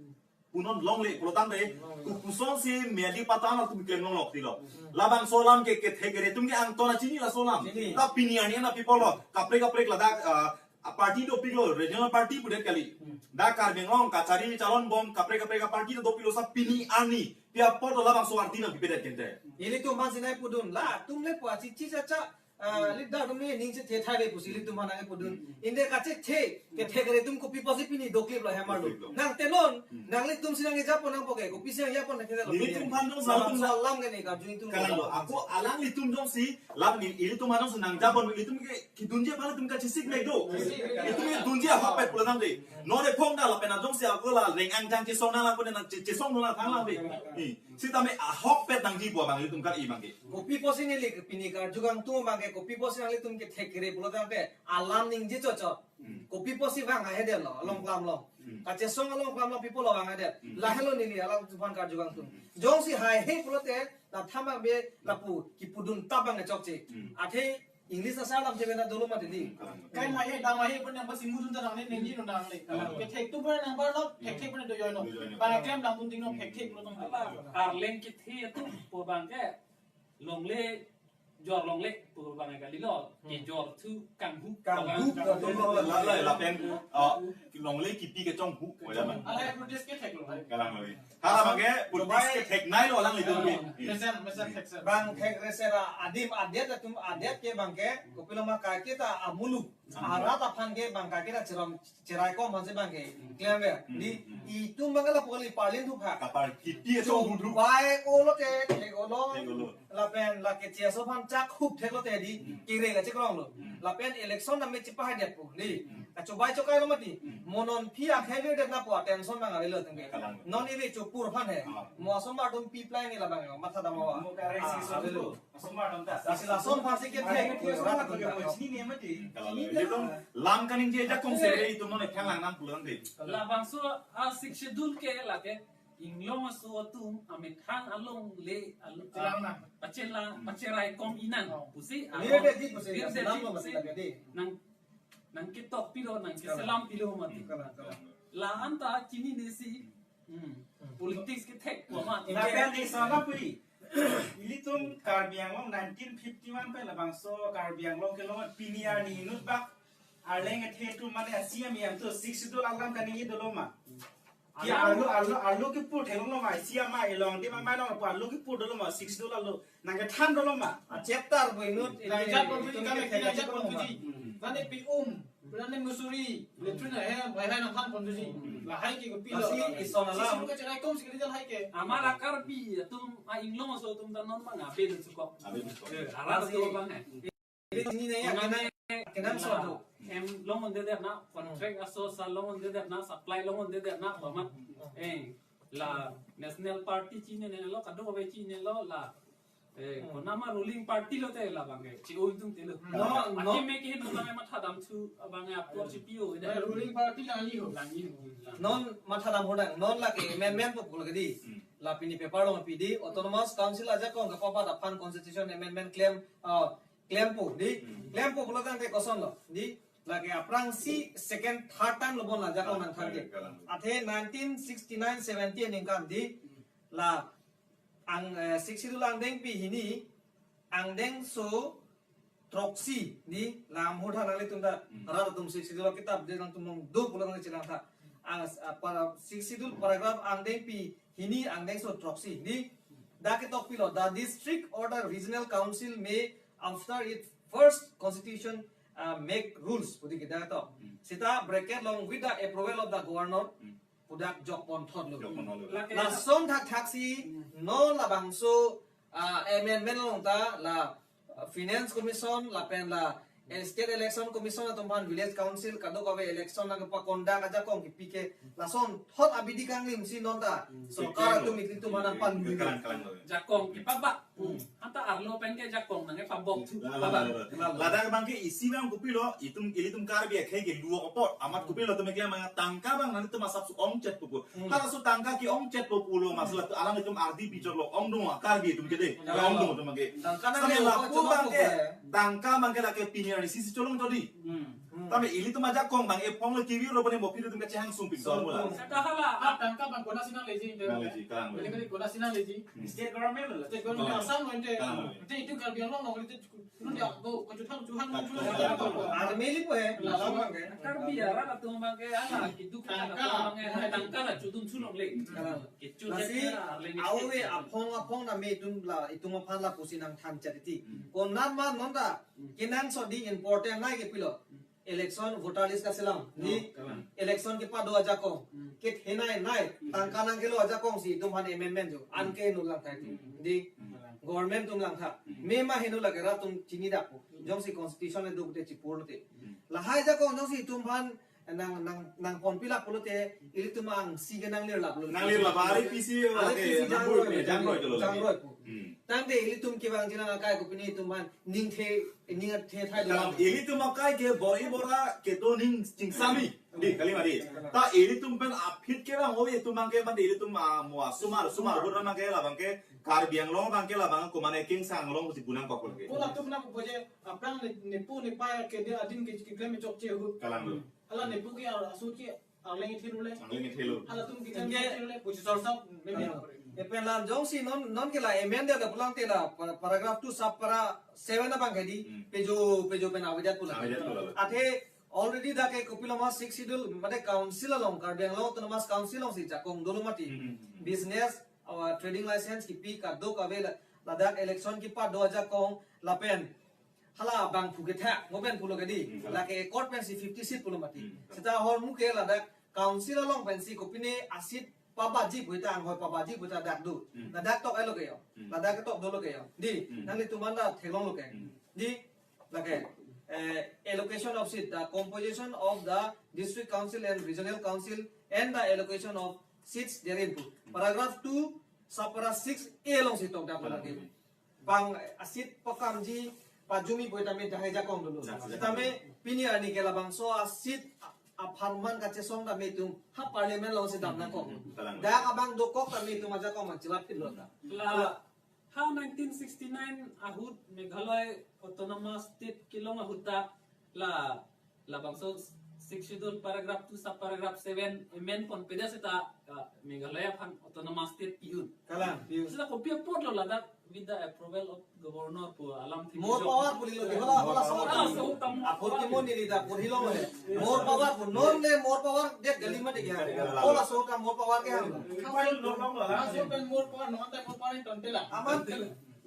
punon longle pulotangte, kopusonsi miyadi patan atum keklem longlok tilo. Labangso alam ke kethek kere atum ke angton chini laso alam. Chini. Ta pini arni na people lo, kaprek kaprek ladak, ah, a party dopiklo, regional party pudet kali. Hmm. Dak Karbi Anglong kachari chalonbom kaprek kaprek a party dopiklo sa pini arni. Pi apot labangso party nangpipedet gente. Ilitum aphansi nai pudun la, atum le pu achichi chacha, ah, hmm, leader atum le ning chethe thai le pusi ilitum aphan nangpudun. Hmm. Inde kachethe, kethek kere atum kopi pusi pini dokliplo hemar do. Dokliplo. Nang tenon, hmm, nanglitumsi nangjapon nangpo ke, kopisi nangjapon nang ke. Nelitum aphan do, labangso alam ke ne karju itum. Kalang lo, ako alanglitum jongsi, lam ni, ilitum aphan jongsi nangjapon, ilitum ke, kedunji aphan atum kachesik mek do. Itum ke dunji ahokpet pulotangte. Non ephong ta lapen ajongsi ako la reng angjang chesong nang lapen nang che-, chesong nang thang lang de. I, sitame ahokpet nangji pu abang itum kar-i abangke. Kopi pusi neli pini karju kangtung abangke, kopi pusi nanglitum kethek kere pulotangte alam ningje chochot. Hmm. Kopi pusi vang ahedet lo, along klam lo. Hmm. Kachesong along klam lo people lo vang ahedet. Hmm. Lahelo neli alanglitum aphan karju kangtung. Hmm. Jongsi haihe pulote, la thamak be lapu kipudun tabang chokche. Hmm. Athe English asar lam jebena dolo mati di. Hmm. Kai mahe dam mahe pun yang pasti mudun tarang ne nengji nang le. Hmm. Kethek tu pun nang bar lo, hmm, thekthek pun do yoi no. Do yoi no. Bang klem dam pun ding no, hmm, thekthek lo tong. Ala, Arleng kethe tu pu abangke longle, jor longle pu abang kali lo. Hmm. Kejor thu kanghu. Kanghu, abang kanghu. La, la, lapen, ah, longle kipi kechonghu. Kechonghu. Ala protest kethek lo. Kalang lo. Hala abangke, politik ke thek nai lo alanglitum ke. Mesen, mesen thek sen. Bang thek rese ra adim adet atum adet ke abangke, kopilo ma kaike ta amuluk. Arat aphan ke bang kaike ta cherom, cherai kom aphansi abangke. Klem ver. Hmm, di, hmm, itum abangke lapu kali parlin thu pha. Kapar kipi aso hudru. Bai olo te, thek olo. Thek olo. Lapen la keche aso aphan chak hup thek lo te di, hmm, kere kachekrong lo. Hmm. Lapen election name chepahai det po, di. Hmm. Kachobai chokai lo mati. Hmm. Mo non phi akhei le det na po attention nang avelo tengke. Kalang. Non ive chopur aphan he. Ah. Mo asomar atum pi plai ni labang, matha dam awa. Mo kare si, ah, so avelo. Asomar atum ta. Lasi lason aphansi ke thek. Asomar atum ta. Chini ne mati. Kalang. Chini itum lam kaningje ajakong se itum non ekhang lang nam pulang de. Labangso a Sixth Schedule ke lake. Inglong aso atum amethang alongle alo, chelang nang. Pachelang, hmm, pacherai kom inang. Oh. Pusi, ini along, dia di pusi, dia di selam lo pusi, masih lagi di. Nang, nangketok pilo, nangkeselam pilo mati. Kalang, kalang. La-an ta chinine si, hmm, hmm, politics kethek ko ma. Lapen di sana pui. Ilitum Karbi Anglong nineteen fifty-one pen labangso Karbi Anglong kelong pini arni inut bak Arleng kethe atum mane asi ami atum Sixth Schedule alam kani dolo ma. Ki arlo, arlo, arlo kepur theklong lo ma, isi ama elong di ma ma long pu arlo kepur dolo ma, Sixth Schedule arlo. Nangkethan dolo ma. Chapter bo inut, nang jat pon puji, kami kami jat pon puji. Hmm. Nane pi um. Pulan ne musuri, latrine ahem, hai hai nangthan pondusi. Lahai ke kopilo. Lasi ison alam. Sisi ka cherai kom si kali lahai ke. Amar a-Karbi atum a-inglong aso atum ta non manga pe dun suko. Abe suko. Eh, arat atum abang eh. Ini ne ya, kena, kena suatu. Em long onde der na, contract aso sa long onde der na, supply long onde der na, pamat. Eh, la National Party chinine lo, kadokave chinine lo, la, eh, konama ruling party lote labang ke, chi-o itum te lo. No, no. Aki me ke no bang mathadam thu, abang apor chi-pi-o ida. Ruling party langji ho. Langji ho. Non mathadam ho dang, non lake amendment po pul ke di. Hmm. La pini paper along pi di, Autonomous Council ajakong kapabat aphan Constitution Amendment klem, ah, klempo, di, Hmm. klempo pulo tangte kosonlo, di, lake aphrangsi second, third time lo bon la ajakong nangthan ke. Kalang. Athe nineteen sixty-nine seventy aningkan, di, la ang, eh, Sixth Schedule angdengpi hini, angdengso throksi, di, la amhur than nanglitum ta, Hmm. rat atum Sixth Schedule kitap de nangtum nong do pulo nang chelang tha. Ang, ah, para Sixth Schedule paragraph angdengpi hini angdengso throksi, di, dak ketok pilo, the district or the regional council may, after it first constitution, uh, make rules, pu di ke dak ketok. Hmm. Seta bracket along with the approval of the governor, Hmm. pu dak jok ponthot lo. Jok ponthot lo. Lake lason thakthak si, Hmm. non labangso, uh, amendment along ta la, uh, Finance Commission, lapen la, eh, State Election Commission atum aphan Village Council kadokave election nangpa-conduct ajakong kipi ke lason thot abidi kanglim si non ta. Hmm. Sorkar atum ilitum aphan nangpan. Kalang, kalang lo. Jakong kepabak. Hmm. Anta arlo pen ke jakong nangkepabok thu. La, la, la, pabak. La, la. Ladak abang ke isi abang kopilo, itum, ilitum Karbi akhei ke luo apot. Amat kopilo atum ke manga tangka abang nanglitum asapso ongchet pupu. Hmm. Halaso tangka ke-ongchet pulo, masalah tu alanglitum ardi pijok lo, ongdung a-Karbi atum ke de. Hmm. Ongdung atum ke. Tangka nang sampai le lapu ongchet abang ke, pupu ya. Tangka abang ke lake pini arni sisi cholong jodi. Hmm. Hmm. Tame ilitum ajakong abang ephong le kiwi ro bani mopi atum kachehang sumping. Sumping. Sor mula. Seta hala, ah, tangka abang kona si nangleji. Nangleji, kalang. Beli beli kona si nangleji. Hmm. State government lo. State government, kalang, Assam lo ente. Kalang. Ente itu Karbi Anglong lo, ente nun dia bo, kejuthang, juhang, nun, nun, nun. Army lipo he, lalang abang ke. Karbi arat atum abang ke, ala, itu kita tangka abang ke, tangka la chudun chulong le. Kalang. Kecho lasi, jat ke la, arleng awe, aphong, aphong name itum la, itum aphan lapusi nangthan chat iti. Hmm. Konat ma non ta, Hmm. kenangsot di important nai kepilo. Hmm. Election voter list kaselam. Oh, di kalang. Election kepado ajakong. Hmm. Kethenei nai, Hmm. tangka nangkelo ajakong si itum aphan amendment jo. Hmm. Anke nu langtha iti. Hmm. Di, Hmm. government atum langtha. Hmm. Mema heno lake rat atum chini dakpo. Hmm. Jongsi constitution le duk te chipur te. Hmm. Lahai ajakong jongsi itum aphan nang, nang, nangpon pilap pulote, ilitum angsi ke nanglirlap lo. Nanglirlap, ari pisi, ari pisi jang roi, jang roi, jang roi lo. Jang roi pu. Hmm. Tangte ilitum kevang jinang akai kopine itum aphan ningthe, ningthe thai do. Kalang, ilitum akai ke boi bora kedo ning chingsami. Di, kali mari. Ta ilitum pen aphi ke lang, oi, itum abang ke, ban ilitum, ah, mo asomar, asomar bora abang ke, labang ke, Karbi Anglong abang ke, labang ke, komane Kengsang Anglong si gunang kokol ke. Ko latum nangpo je, aphrang ne, nepo nepa ke dia adin ke, keklem chokche ahut. Kalang lo. Hala nepo ke ar-, asut ke arleng ithir ule. Arleng ithir lo. Halatum ke, ke ithir ule, pusi sorsap, meme. Kalang. Epen la jongsi non, non ke la amend dia pulang te la, para-, paragraph two sub para seven abang ke di, Hmm. pejo, pejo pen avedet pulang. Avedet pulang. Athe already dak ke kopilo ma Sixth Schedule, mate council along, Karbi Anglong Autonomous Council along si jakong dolo mati. Hmm, hmm, hmm. Business, our trading license kipi kadokave la, ladak election kepado ajakong, lapen hala bangphu kethak, ngo pen pulo ke di. Hmm. Lake accord pensi fifty seat pulo mati. Hmm. Seta ahormu ke ladak council along pensi kopine aseat pabaji pu ta anghoi pabaji pu ta dak do. Hmm. Ladak tok elo ke yo. Hmm. Ladak tok dolo ke yo. Di, Hmm. nanglitum aphan ta theklonglo ke. Hmm. Di, lake, eh, allocation of seat, the composition of the district council and regional council and the allocation of seats therein pu. Hmm. Paragraph two, subpara six A along si tok dak Hmm. lake. Bang, eh, aseat pakamji pajumi pu tame dahai jakong dolo. Jakong. Tame pini arni ke labangso aseat a-, apharman kachesong tame itum ha parliament along si dam nangkok. Kalang. Dak abang dokok tame itum ajakong man chilap phit lo ta. La, ha nineteen sixty-nine ahut Meghalaya Autonomous State kelong ahut ta la, labangso Sixth Schedule paragraph two sub paragraph seven amend ponpe det seta, ah, Meghalaya aphan Autonomous State pi-un. Kalang, pi-un. Seta kopi apot lo ladak with the approval of governor pu alam thik More jo. Power pu lilo, di hala, hala so. Hala so tam. Apor ke mo neli ta, por hilong le. More power pu, non le more power dia gali mati kya. Hala so tam more power ke ham. Hala so pen more power, non ta more power ton tela. Aman.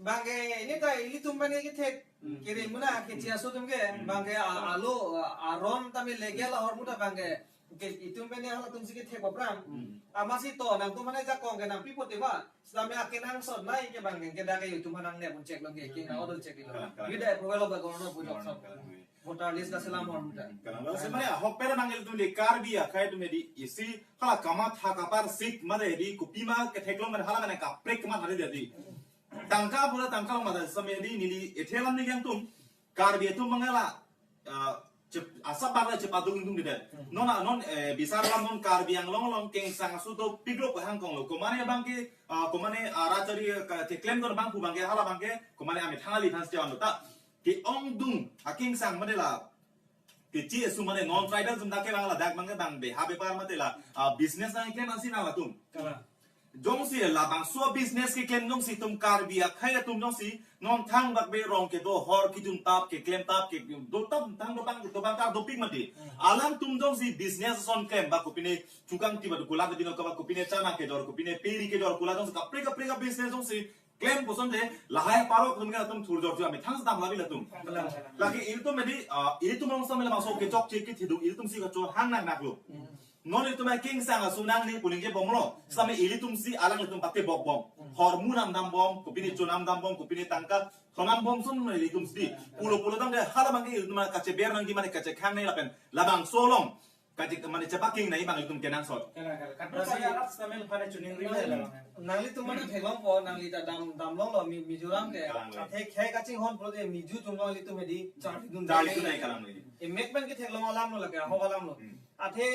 Bangke ini ta ilitum pen kethek. Hmm. Kiri muna keche aso atum ke, Hmm. bangke a-, alo, a-, aron tame legal ahormu ta bangke. Ke itum pen halatum si kethek bapram. Hmm. Amatsi to nangtum mane jakong ke nangpi pote ba. Sitame akenangsot nai ke bangke ke dak ke itum hanang ne pun check long ke, ke na order check long. Kalang, kalang. With the approval of the governor of Pujok Kalang, Song. kalang. Voter list kaselam ahormu ta. Kalang. Lalu sebenarnya ahok per manggil tum di Karbi akhai tum di isi hala kamatha kapar sik mare di kopima ketheklong mare hala mane kaprek kamatha di. Tangka pura tangka long mata sitame di neli ethe alam ni yang tum Karbi atum mangala, ah, cep-, asap bakla cepat dung dung di. Hmm. Non, non, eh, bisar alam non Karbi Anglong along kengsang aso dopik lo pahang kong lo. Komane bangke, ah, komane, ah, rachari, eh, ka-, keklem don bangphu bangke hala bangke, komane amethang ali thans jawan lo ta. Ke-ongdung, akengsang mane la. Keche aso mane non tribal atum dak ke bang ladak bangke bang beha bepar mate la, ah, business nangkeklem ansi nang latum. Kalang. Jongsi labangso business keklem jongsi itum Karbi akhai atum jongsi non thangbak be rong kedo hor kejun tap keklem tap kedo tap thang dobang dobang ta dopik mati. Hmm. Alangtum jongsi business ason klem ba kopine chukang tiba dukula de bino kaba kopine chana kejor kopine peri kejor kula jongsi kaprek kaprek business jongsi klem koson de lahai parok atum ke atum thurjor jor amethang sedam labi latum. Kalang, kalang. Lagi ilitum medi, ah, ilitum long samela bangso kechokche kethidung ilitum si kachor hang nang naklo. Hmm. Non itum akengsang aso nang ni puning ke bomlo. Sitame ilitum si alanglitum pate bok bom. Hmm. Hormu nam dam bom, kopine cho nam dam bom, kopine tangka thonam bom sun ilitum si. Pulo pulo tangte hala bangke ilitum kacheber nangji mane kachekhang nai lapen labangso along. Kache mane chepaking nai bang ilitum kenangsot. Kalang, kalang. Kadokave arat sitame phan chuning ri Nang-, le lang. nanglitum mane theklongpo, nangli ta dam, damlonglo Mi-, Mizoram ke. Kalang, kalang. Athe khei kachinghon pulote Mizo atum long ilitum hedi charli dun Charli dun nai kalang ni. Emek pen ketheklong alam lo lake, ahok alam lo. Hmm. Athe,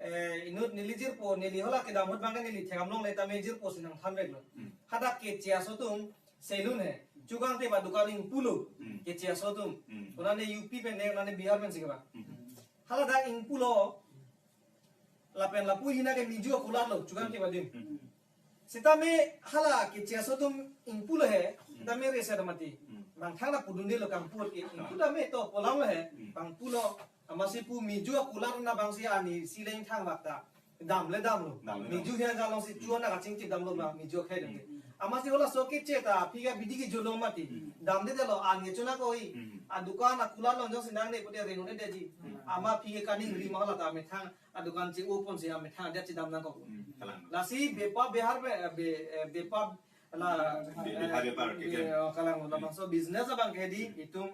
eh, inut neli jirpo, neli hala kedam ahut bangke neli thekdam longle tame jirpo si nangthan veklo. Hmm. Hadak keche aso atum selun he. Chukang te ba dukan ingpulo. Hmm. Keche aso atum. Hmm. Konane U P pen ne, konane Bihar pen si keba. Hmm. Hala dak ingpulo. Lapen lapu hina ke Mizo akulat lo, chukang ke badim. Hmm. Sitame hala keche aso atum ingpulo he, Hmm. sitame rese damati. Hmm. Bang thang na pudun de lo kampur ke, ingpu tame to polang lo he, Hmm. bang pulo, amatsi pu Mizo akulat na bangsi ani si leng thang bak ta. Dam le dam lo. Dam le dam. Mizo hia jalong si Hmm. chuan na kachingchip damlo bang Mizo khei de. Hmm. Amatsi hala so keche ta, aphi ke bidi kejolo mati. Hmm. Dam de de lo, an ke chuna koi. Hmm. Adukan akulat lo jongsi nangne pute reno de de ji. Hmm. Ama aphi ke kaningri ma hala ta methang. Adukan che-o ponsi amethang adet chedam nangkok. Hmm, kalang. Lasi bepa Bihar be, be, eh, bepa la, Be-, Bihar eh, bepar be-, keklem. oh, kalang, Hmm. labangso business abang ke di, Hmm. itum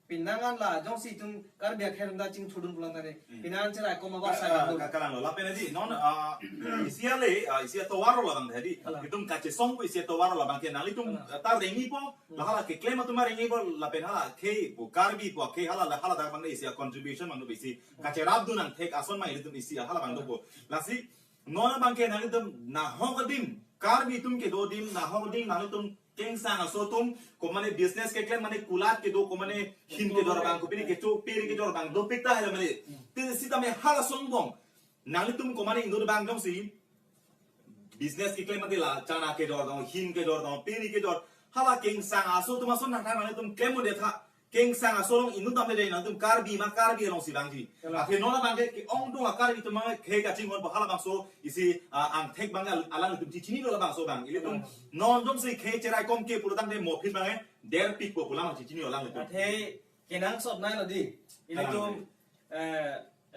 pinangan la, jongsi itum Karbi akhai atum ta chingthudun pulang tare. Hmm. Pinangan cherai kom abang Ka-, sai ah, dun. ka-, kalang lo. Lapen di, non, ah, isi ale, ah, isi atovar lo labang tadi. Kalang. Itum kachesong pu isi atovar lo labang ke nanglitum, Kalang. ah, ta rengi po, Hmm. la hala keklem atum rengi po, lapen hala khei pu Karbi pu khei hala, hala dak bang isi contribution bang isi kacherap dun nang thek ason ma ilitum isi hala bang dopo. Lasi non abang ke nanglitum nahok adim, Karbi atum kedo adim, nahok adim nanglitum kengsang aso atum, komane business keklem mane kulat kedo, komane hin kedor bang, kopine kecho peri kedor bang dopik ta hala mane. Te sitame hala songbong. Nanglitum komane inut bang jongsi business keklem mate la chana kedor dong, hin kedor dong, peri kedor. Hala kengsang aso atum ason nang nang itum klem mo detha. Kengsang aso along inut dam de nangtum Karbi ma Karbi alongsi bangji. Kalang. Athe non abang ke ke-ongdung a Karbi atum ma khei kachinghon po hala bangso isi, ah, angthek bang al-, alanglitum chichinilo labangso bang. Ilitum Kalang. non jongsi khei cherai kom ke pulo tangte mo phit bang eh, der pik po pulang chichinilo alanglitum. Athe kenangsot nai lo di. Ilitum Kalang. eh,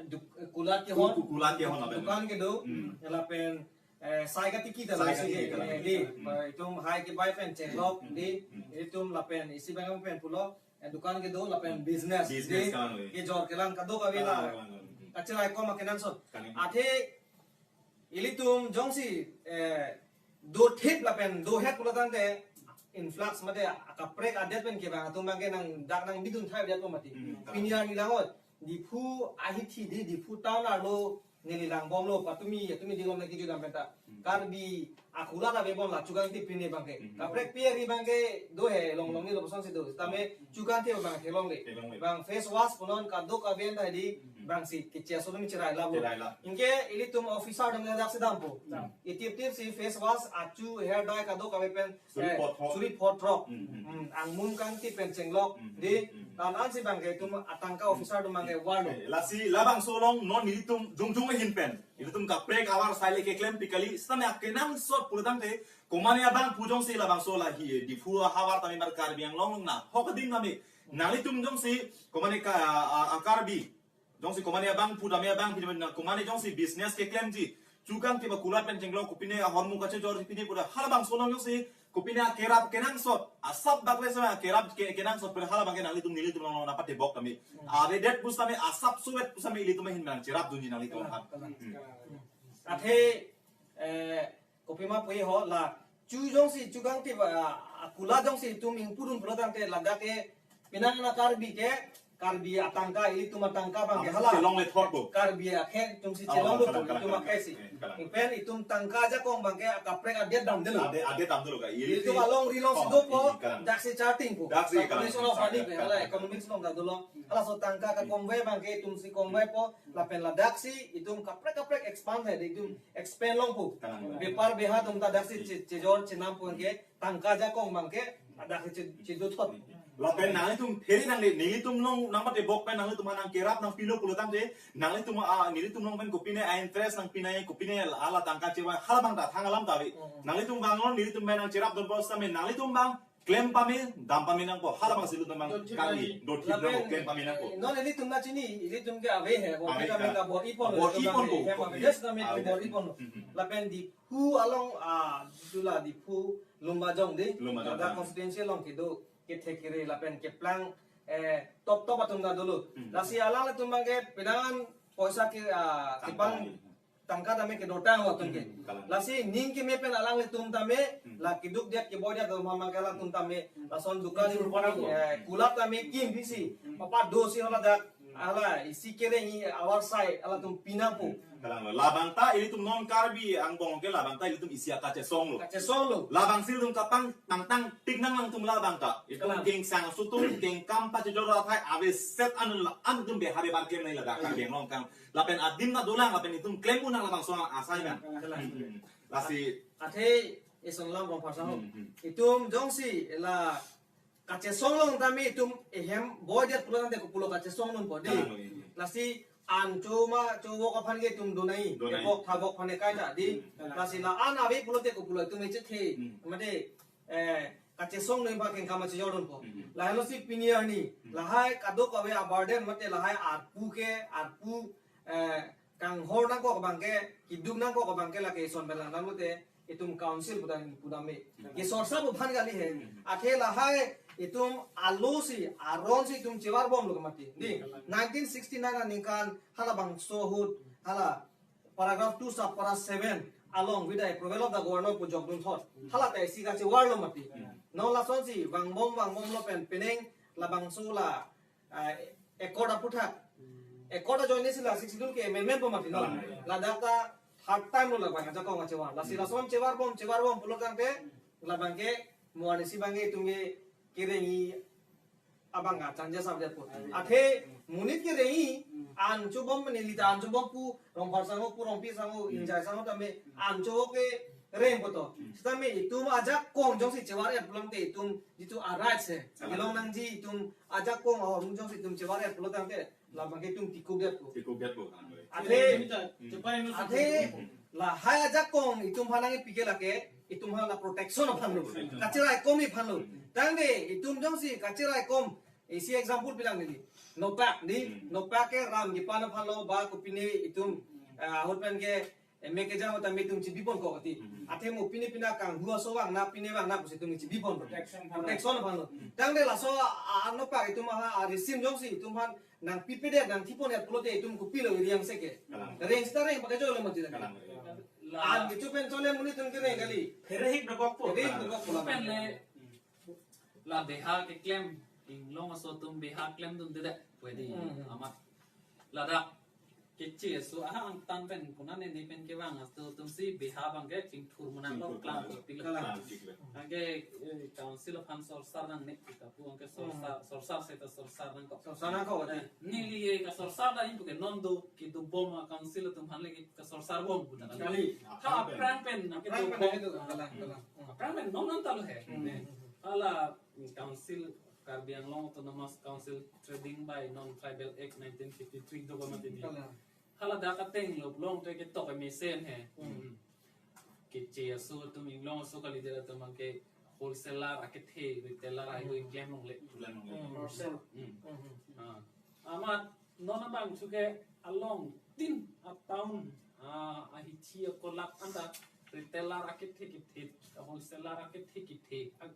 duk-, kulat kehon, Ku-, ku-, kulat kehon lapen. dukan kedo, Hmm. lapen, eh, sai katiki ta Sai lasi katiki ke, ta lasi. eh, di, Hmm. eh, itum hai kebai pen chenglok, Hmm. di, Hmm. itum lapen isi bang pen pulo, eh, dukan kedo, lapen Hmm. business, Business di, kalang le. kejor kelang kadokave la. Kalang, kalang, kalang. Hmm. Kacherai kom akenangsot. Kalang. Athe, ilitum jongsi, eh, dothip lapen dohet pulo tangte influx mate akaprek adet pen kevang atum bang ke nang dak nang bidun thai adet po mati. Hmm, Pini arni langot, Diphu ahithi di, Diphu town arlo neli langbomlo, patumi, atumi dilom na kejut dam penta. Hmm. Karbi akulat ave bom la chukang ti pini bang ke. Hmm. Kaprek pi ari bang ke do he, long long ni lo boson si do. Tame chukang ti bang ke longle. Ke longle. Bang face wash punon kadokave ta di, Hmm. bangsi keche aso atum cherai la bo. Cherai la. Anke ilitum officer atum dak si dampo. Hmm. Itip tip si face wash, achu, hair dye kadokave pen, Suri eh, photrok. suri photrok. Hmm, hmm. Hmm, angmung kangti pen chenglok. Hmm, Di, hmm. Tan ansi abangke itum atangka officer atum abangke warlo. Eh, lasi labangso along non nelitum jongjong ahin pen, nelitum kaprek ahavar asai le keklem pikali, sitame akenangsot pulotangte, komane abangphu jongsi labangso lahi, eh, Diphu ahavar tame mar Karbi Anglong along na, hok ading tame, nanglitum jongsi, komane ka, a, a, Karbi, jongsi komane abangphu tame abangpi, na komane jongsi business keklemji, chukangtip akulat pen chenglok, kopine ahormu kachejor pine pura, halabangso along jongsi, kopine akerap kenangsot, asap bakle sama akerap ke, kenangsot, pura halabangke nanglitum nelitum along nangpatebok tame. Avedet pusitame, asap suet pusitame ilitum ahin nangcherapdunji nanglitum aphan. Hmm. Athe, eh, kopima pu ho la, chu jongsi chukangtip, ah, akula jongsi itum ingpudun pulotangte ladak ke penang na Karbi ke, Karbi atangka, ilitum atangka abangke hala. Chelongle thotpo. Karbi akhei itum si chelongpo, kalang, itum kalang, akhei si. Eh, kalang. Pen itum tangka ajakong abangke akaprek adet damdelo. Adet, adet damdelo ka. Ilitum alongri alongsi dopo, eh, kalang, daksi charting po. Daksi, kalang, calculation of money pe, kalang, hala economics along damdelo. Halaso tangka kakomvai abangke itum si komvaipo, lapen ladaksi itum kaprek kaprek expand hai, itum expand longpo. Kalang. Bepar beha atum ta daksi che, chejor chenampo ke, tangka ajakong abangke, adak che, chedothot. Lapen nanglitum phere nangle, nelitum along nangpatebok pen nanglitum nangkerap nangpilo pulotangte, nanglitum, ah, nelitum along pen kopine a-interest nangpi nai, kopine hala tangka chevai, halabang ta thang alam ta ave. Hmm. Nanglitum abang along nelitum pen nangcherapdunpo sitame, nanglitum abang klem pame, dam pame nangpo, halabangsi ilitum abang kali, dothip nangpo, klem pame nangpo. Non ilitum na chini, ilitum ke ave he, bo ave kami ka, ka bor-iponlo, bor-iponpo, he, he, bor-i. Yes, kami ave, bor-iponlo. Hmm, hmm. Lapen Diphu along, ah, jitu la Diphu Lumbajong dei. Lumbajong, ladak ah, constituency along kedo, kethe kere lapen keplang, eh, top top atum ta dolo. Hmm. Lasi alanglitum abangke penang poisa ke, ah, tangka kepang, tangka tame kedotang atum ke. Hmm, kalang. Lasi ning keme pen alanglitum tame, hmm, la keduk diat keboi diat atum abangke alangtum tame, hmm, lason dukan, eh, kulat tame kim pisi, hmm, papa dosi haladak, hala isi kereng-i ahavar asai alangtum pinangpo. Kalang lo. Labang ta ilitum non Karbi angbong ke labang ta ilitum isi akachesong lo. Kachesong lo. Labangsi ilitum kapangtang tik nang alangtum labang ta. Itum, kalang, keng sang sutum, keng kam pachejor athai aveset anun la-an itum behave barke nai ladak Karbi Anglong kang. Lapen adim ta dolang, lapen itum klem unang labangso asai kan. Kalang. Hmm, hmm. Lasi. Athe ison lam rong pasang ho. Hmm, hmm. Itum jongsi la kachesong along tame itum ehem boi diat pulotangte kopulo kachesong dunpo dei. Kalang, iya, iya. Lasi an cho ma cho vok aphan ke itum do nai. Do nai. Evok thavok aphan ke kaita dei. Hmm. Lasi la-an ave pulote kopulo itum echethe. Hmm. Mate, eh, kachesong nai ba kengkam chejor dunpo. Hmm. Lahenlo si pini arni. Hmm. Lahai kadokave a-burden mate lahai arpu ke, arpu, eh, kanghor nangkok abangke, keduk nangkok abangke lake ison pen langdam lote, itum council putan pudam me. Hmm. Kesorsa pu aphan kali he. Hmm. Athe lahai itum alo si, aron si itum chevarbomlo ke mati. Dei, hmm, nineteen sixty-nine aningkan halabangso ahut, hala paragraph two sub para seven along with the approval of the governor pu jokdunthot. Hmm. Hala ta isi kachevarlo mati. Hmm. Non lasonsi vangbom vangbomlo pen penang labangso la, ah, accord aputhak. Hmm. Accord ajoine si la Sixth Schedule ke amendment po mati non. Hmm. Ladak ta third time lo labang ajakong achevar. Lasi, hmm, lason chevarbom, chevarbom pulotangte, labangke mo arnisi abangke itum ke kereng-i abang ka changes update po. Hmm. Athe monit kereng-i, hmm, an chobom nelita an chobom pu, Rongphar sangho pu, Rongpi sangho, hmm, Ingjai sangho tame, hmm, an cho kereng poto. Hmm. Sitame itum ajakong jongsi chevar-et pulotangte itum jitu a-rights he. Salah. Kelong nangji itum ajakong ahormu jongsi itum chevar-et pulotangte labangke itum tikuk detpo. Tikuk detpo, kan, boy. Athe, hmm, athe, hmm, lahai ajakong itum aphan nangkepi ke lake, itum aphan la protection aphan lo. Protection. Kacheraikomji aphan lo. Hmm. Tangte itum jongsi kacheraikom, isi example pilang neli. Nopak dei, hmm, nopak ke ram kepan aphan lo ba kopine itum, hmm, eh, ahut pen ke, eh, me kejang ahut tame itum chebiponkok ti. Hmm. Athe mo pine pine kanghu aso vang na pine vang na pusi itum chebipon. Protection aphan lo. Protection aphan lo. Hmm. Tangte laso a, a, nopak itum aha, a, regime jongsi itum aphan nangpipedet nangthipon-et pulote itum kopilo eri angse ke. Kalang. Reng sita reng pakai jolo mati lagi. Kalang. La an kecho pen chole monit atum kereng kali. Pherehik dokok po. Pherehik dokok po. Pen le la beha keklem, inglong aso atum beha klemdunde det. Pwede. Hmm. Amat ladak keche aso aha angtan pen puna nene pen kevang aso atum si beha abangke chingthur monang lo, chingthur klang monang lo, kopilo. Kalang, chingthur. Anke, eh, council aphan sorsar nangne, kapu anke sorsar, hmm, sorsar seta sorsar nangkok. Sorsar nangkok, eh, ati. Neli, eh, kasorsar ta ingpu ke non do, kedobom a-council atum aphan le kasorsar bom puta. Kali. Aphrang pen. Aphrang pen, aphrang pen, aphrang pen, aphrang pen non non ta lo he. Hmm. Hala, mm, council Karbi Anglong Autonomous Council Trading by Non-Tribal Act nineteen fifty-three do kama tini. Kalang. Hala dak ateng lo long te ketok emesen he. Hmm. Hmm. Keche aso atum inglong aso kalidet atum abang ke wholesaler akethe retailer ahi Hmm. klem longle. Klem longle. Hmm. Wholesale. Hmm. Hmm. Ah. Amat non abang chuke along tin a town, ah, ahithi akolak anta retailer akethe kethe, wholesaler akethe kethe, a,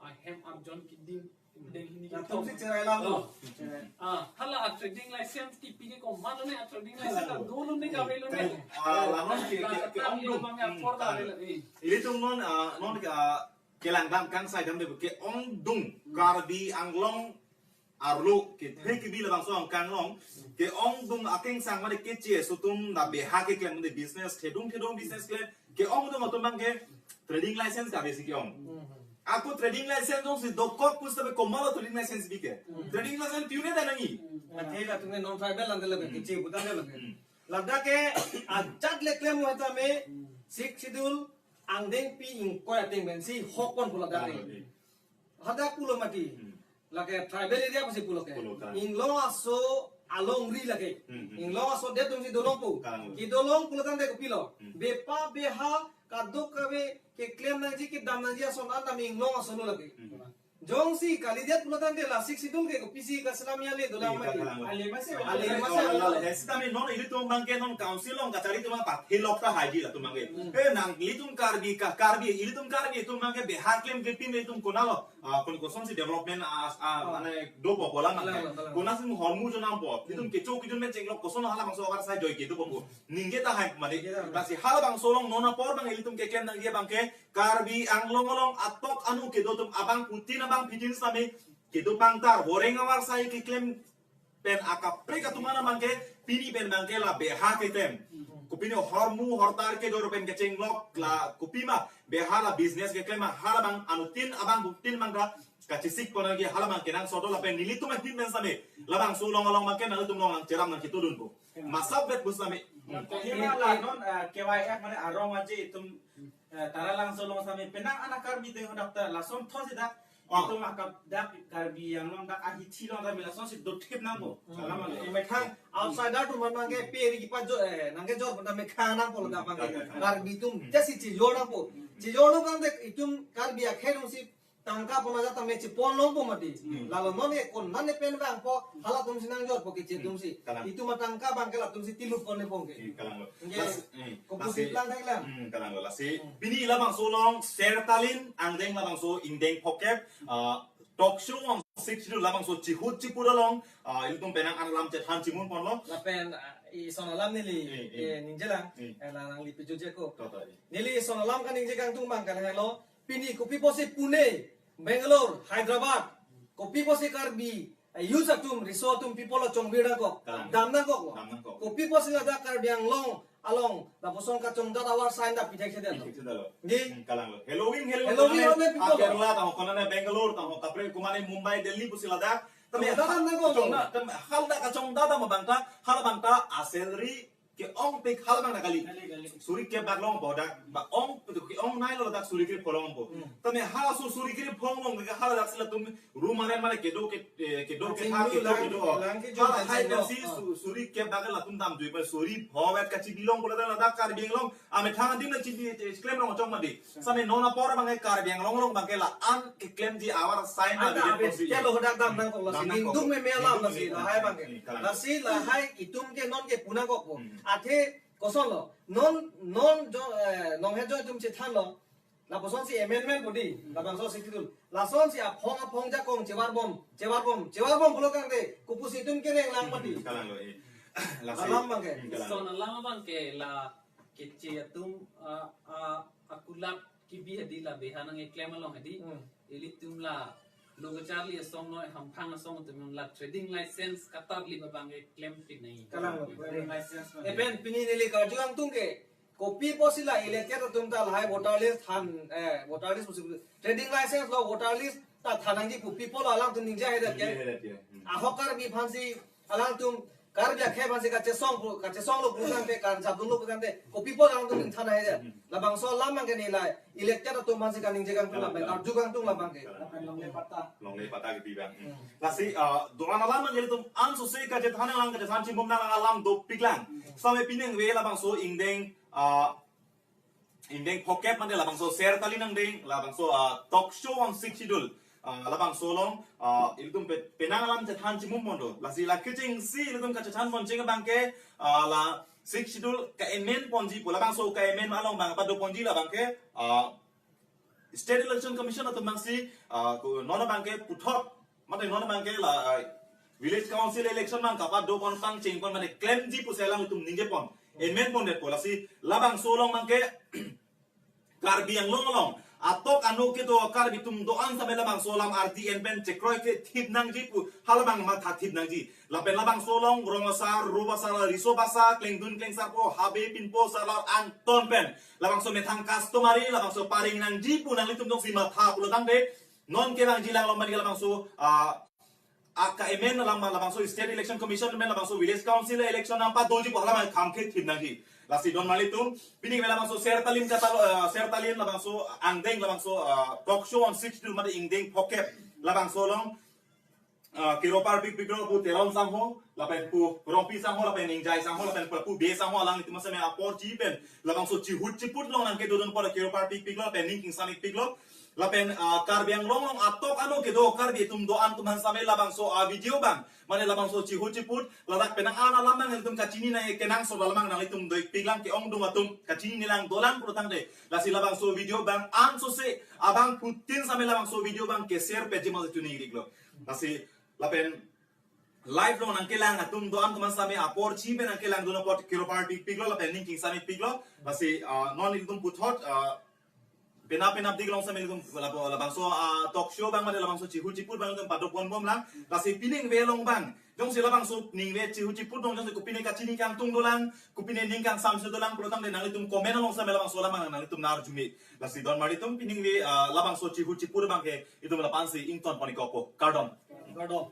ahem arjon keding deng hini Latum ketok. Si cherai lang lo. Oh. Cherai. Ah, hala a trading license kipi ke komat lo ne, a trading license Hala. Dolo ne kave lo ne. Ah, la non ke, ke, ke Lahat ongdung. Yang mami Hmm, apor ta hala. Lo ne. Ilitum non, ah, non ke, ah, kelang dam kangsai dam de ke ongdung Hmm. Karbi Anglong arlo ke, he kibi labangso angkang long ke ongdung akengsang mane keche aso atum da beha keklem mane business thedung thedung business klem ke ongdung atum abang ke trading license kave si ke-ong. Hmm. Ako trading license jongsi dokok pusi be komat lo trading license bi ke. Hmm. Trading license piu ne da nangji. Hmm. Athe latum ke non-tribal ante lebe Hmm. keche butan de lebe. Hmm. Ladak ke ajat le klem mo tame Hmm. Sixth Schedule angdeng pi ingkoi ateng pensi hok pon pu ladak Ah, ke. Okay. Hadak pulo mati. Hmm. Lake tribal area pusi pulo ke. Pulo ka. Inglong aso alongri lake. Hmm, hmm. Inglong aso det atumsi dolong pu. Ka. Kedolong pulo tangte kopilo. Hmm. Bepa beha kadokave keklem nangji kedam nangji ason an tame inglong aso lo lake. Hmm. Jongsi kalidet pulo tangte la Sixth Schedule ke kopisi kaselam ya le dolang Iya, mati. Kalang. Ale masi, Ale ale masi. Masi. Sitame non ilitum abang ke non council along kachari atum abang pathilok ta haji latum abang ke. Hmm. Eh, nang ilitum Karbi ka, Karbi, ilitum Karbi atum abang ke beha klem ke pin ilitum konat lo. Ah, kon kosonsi development as, ah, Oh. mane dopo pola abang ke. Kalang, kalang. Konatsi hormu jonampo. Ilitum Hmm. kecho kejun me chenglok koson halabangso abar sai joi kedopo pu. Ningje ta hai mane. Iya. Lasi halabangso along non apor abang ilitum keklem nangji abang ke Karbi Anglong along atok anu kedo atum abangphutin abangphitin sitame kedo pangtar voreng avar sai keklem pen akaprek atum an abang ke pini pen abang ke la beha ketem. Kopine hormu hortar kedo pen kechenglok la kopima beha la business keklem halabang anutin abangphutin abang ka kachesik pon nangji halabang kenangsot do lapen nelitum ahin pen sitame labangso along along abang ke nanglitum along nangcheram nangketodun pu. Masap vet pu sitame. Kehima la non, eh, K Y F mane arong aje itum, eh, Taralangso along sitame penang anak Karbi deng dak ta lason thos dak. Ah. Itum akap dak Karbi Anglong dak ahithi along dak lason si dothip nangpo. Hmm. Salam alaikum. Methang outsider atum abang ke peri kipat jo, eh, nangkejor pada methang nangpo ladak abang ke. Hmm. Karbi atum Hmm. jasi chejor nangpo. Hmm. Chejor lo abang dek itum Karbi akhei atumsi tangka pon ajat tame chepon longpo mati. Hmm. Lalo non e kon nane pen abang po halatumsi nangjorpo keche Hmm. atumsi. Kalang. Itum atangka abang ke latumsi tilu pon le pon ke. Hmm, kalang lo. Nge, Lasi, hmm, kopusi lasi, plan thek lang. Hmm, kalang lo. Lasi, Hmm. pini labangso along Sertalin angdeng labangso ingdeng phokep, ah, talk show along Sixth Schedule labangso chihut chipur along, ah, ilitum penang an alam chethan chimun ponlo. Lapen, ah, ison alam neli, Eh, eh. eh, ningje lang, Eh. eh, la nangli pejutje ko. To, to, eh. Neli ison alam kaningje kangtung abang ke lahelo, pini kopi pusi Pune, Bangalore, Hyderabad, kopi pusi Karbi, eh, youth atum, riso atum people lo chongbir nangkok, Kalang. Dam nangkok lo. Dam nangkok. Kopi pusi ladak Karbi Anglong along lapuson kachongdat avar sign dak pithek thekdet lo. Pithek thekdet lo. Di? Hmm, kalang lo. Halloween, Halloween, Halloween, konane, Halloween, ah, people lo. Kerala tangho, konane Bangalore tangho, kaprek komane Mumbai, Delhi pusi ladak. Tame Chongdat ha-, dam nangkok lo. Chongdat, tame hal dak kachongdat dam abang ta, hal abang ta, a salary ke-ongpik hal abang ta kali. Kali, kali. Suri kep bak longpo dak, ba ong, ke-ong nai lo dak suri kep pho longpo. Hmm. Tame halaso suri kep pho long ke hal dak si latum room arrent mane kedo ke, eh, kedo ke Chinglu thak, kedo lang, kedo. Lang ke Hala jor hai chinglu. Dak si Oh. su-, suri kep bak latum damjui pa suri pho vet kachibi long pula dak Karbi Anglong. Amethang adim na chibi, eh, klem long chong mati. Sitame non apor abang ke Karbi Anglong along abang ke la an keklemji avar sign An abang ta ke abang pusi. ke lo hadak dam nangkok lo Dam si nangkok. Ningdung meme alam Ningdung lasi meme. Lahai abang ke. Hmm, kalang. Lasi lahai itum ke non ke pu nangkok po. Hmm. Athe koson lo. Non, non jo, eh, nong he jo itum chethan lo. Lapuson si amendment pu di. Hmm. Labangso Sixth Schedule. Lason si aphong aphong jakong chevar bom, chevar bom, chevar bom pulo kangte. Kopusi itum kereng lang mati. Hmm, kalang lo, eh. Lasi. Alam abang ke. Hmm, kalang. Ison alam abang ke la keche atum, ah, ah, akulap kibi hadi la beha nangkeklem along hadi. Hmm. Ilitum la lo kacharli asong noi hamphang asong atum la trading license katarli abang keklem pin nai. Kalang lo. Trading license. Epen pini neli karju angtung ke kopi pusi la elected atum ta lahai voter list than, eh, voter list pusi trading license lo voter list ta than nangji pu people alangtum ningje hai dak ke. Ningje hai dak ke. Hmm. Ahok Karbi aphansi alangtum Karbi akhei aphansi kachesong pu, kachesonglo pu tangte, karjapdunlo pu tangte, kopi apot alangtum ningthan hai de. Hmm. Labangso alam abangke nilai, elected atum aphansi kaningje kangtung lam abang, karju kangtung lam abangke. Longle patta. Longle patta kipi abang. Hmm. Hmm. Lasi, ah, do-an alam abang ilitum ansose kachethan nanglang, kachethan chimbom nanglang alam dopiklang. Hmm. Same pining ave labangso ingdeng, ah, ingdeng phokep mate labangso Ser Talin angdeng, labangso, ah, talk show on Sixth Schedule. Ah, labangso along, ah, ilitum pe-, penang alam chethan chimbom ponlo. Lasi la kechengsi ilitum kachethan ponji abangke, ah, la Sixth Schedule ka-amend ponji pu, labangso ka-amend along abang pado ponji la abangke, ah, State Election Commission atum abangsi, ah, ko non abangke puthot, mate non abangke la, ah, Village Council election abang kapado pon, pangcheng pon, mane klemji pusi alangtum ningje pon. Amend pondetpo, lasi labangso along abangke Karbi Anglong along atok ano kedo Karbi atum do-an same labangso alam ardi en pen chekroi kethip nangji pu halabang mathathip nangji. Lapen labangso along rong asar, rup asar, riso basa, klengdun klengsarpo, habe pinpo, sarlar angton pen labangso methang customary, labangso pareng nangji pu nanglitum jongsi matha pulo tangte, non kevangji lang along mani labangso, ah, aka-amend alam labangso State Election Commission pen labangso Village Council election nangpadoji pu halabang kham kethip nangji. Lasi don marlitum, pining ave labangso Ser Talin kata, ah, Ser Talin labangso angdeng labangso, ah, talk show on Sixth Schedule mate ingdeng phokep labangso along, ah, kero parpikpiklo pu Teron sangho, lapen pu Rongpi sangho, lapen Ningjai sangho, lapen pu Bey sangho, alanglitum same apor chi pen labangso chihut chiput along nangkedodun apot kero parpikpiklo, lapen ning kingsamikpiklo, lapen, ah, Karbi Anglong along atok ano kedo Karbi atum do-an atum aphan same labangso, ah, video abang, mane labangso chihut chiput, ladak penang an alam abang ilitum kachini nang kenangsot alam abang nanglitum do-ikpiklang, ke-ongdung atum kachini nelang dolang pulo tangte, lasi labangso video abang ansose abangphutin same labangso video abang ke-share peji masi tuni iklo. Lasi lapen live along nangkelang atum do-an atum aphan same apor chi pen nangkelangdun apot kero parpikpiklo lapen ning kingsamikpiklo. Lasi, ah, non ilitum puthot, ah, penap penapdik along same ilitum labo labangso, ah, talk show abang mate labangso chihut chiput abang ilitum pado ponbomlang. Lasi pining ave along abang, jongsi labangso ning ave chihut chiput along jongsi kopine kachini kangtung dolang, kopine ning kangsamse dolang pulo tangte nanglitum comment along same labangso alam abang nanglitum nang-arjume. Lasi don marlitum, pining ave, ah, labangso chihut chiput abangke itum lapu-ansi ington pon-ikpo. Kardom. Kardom.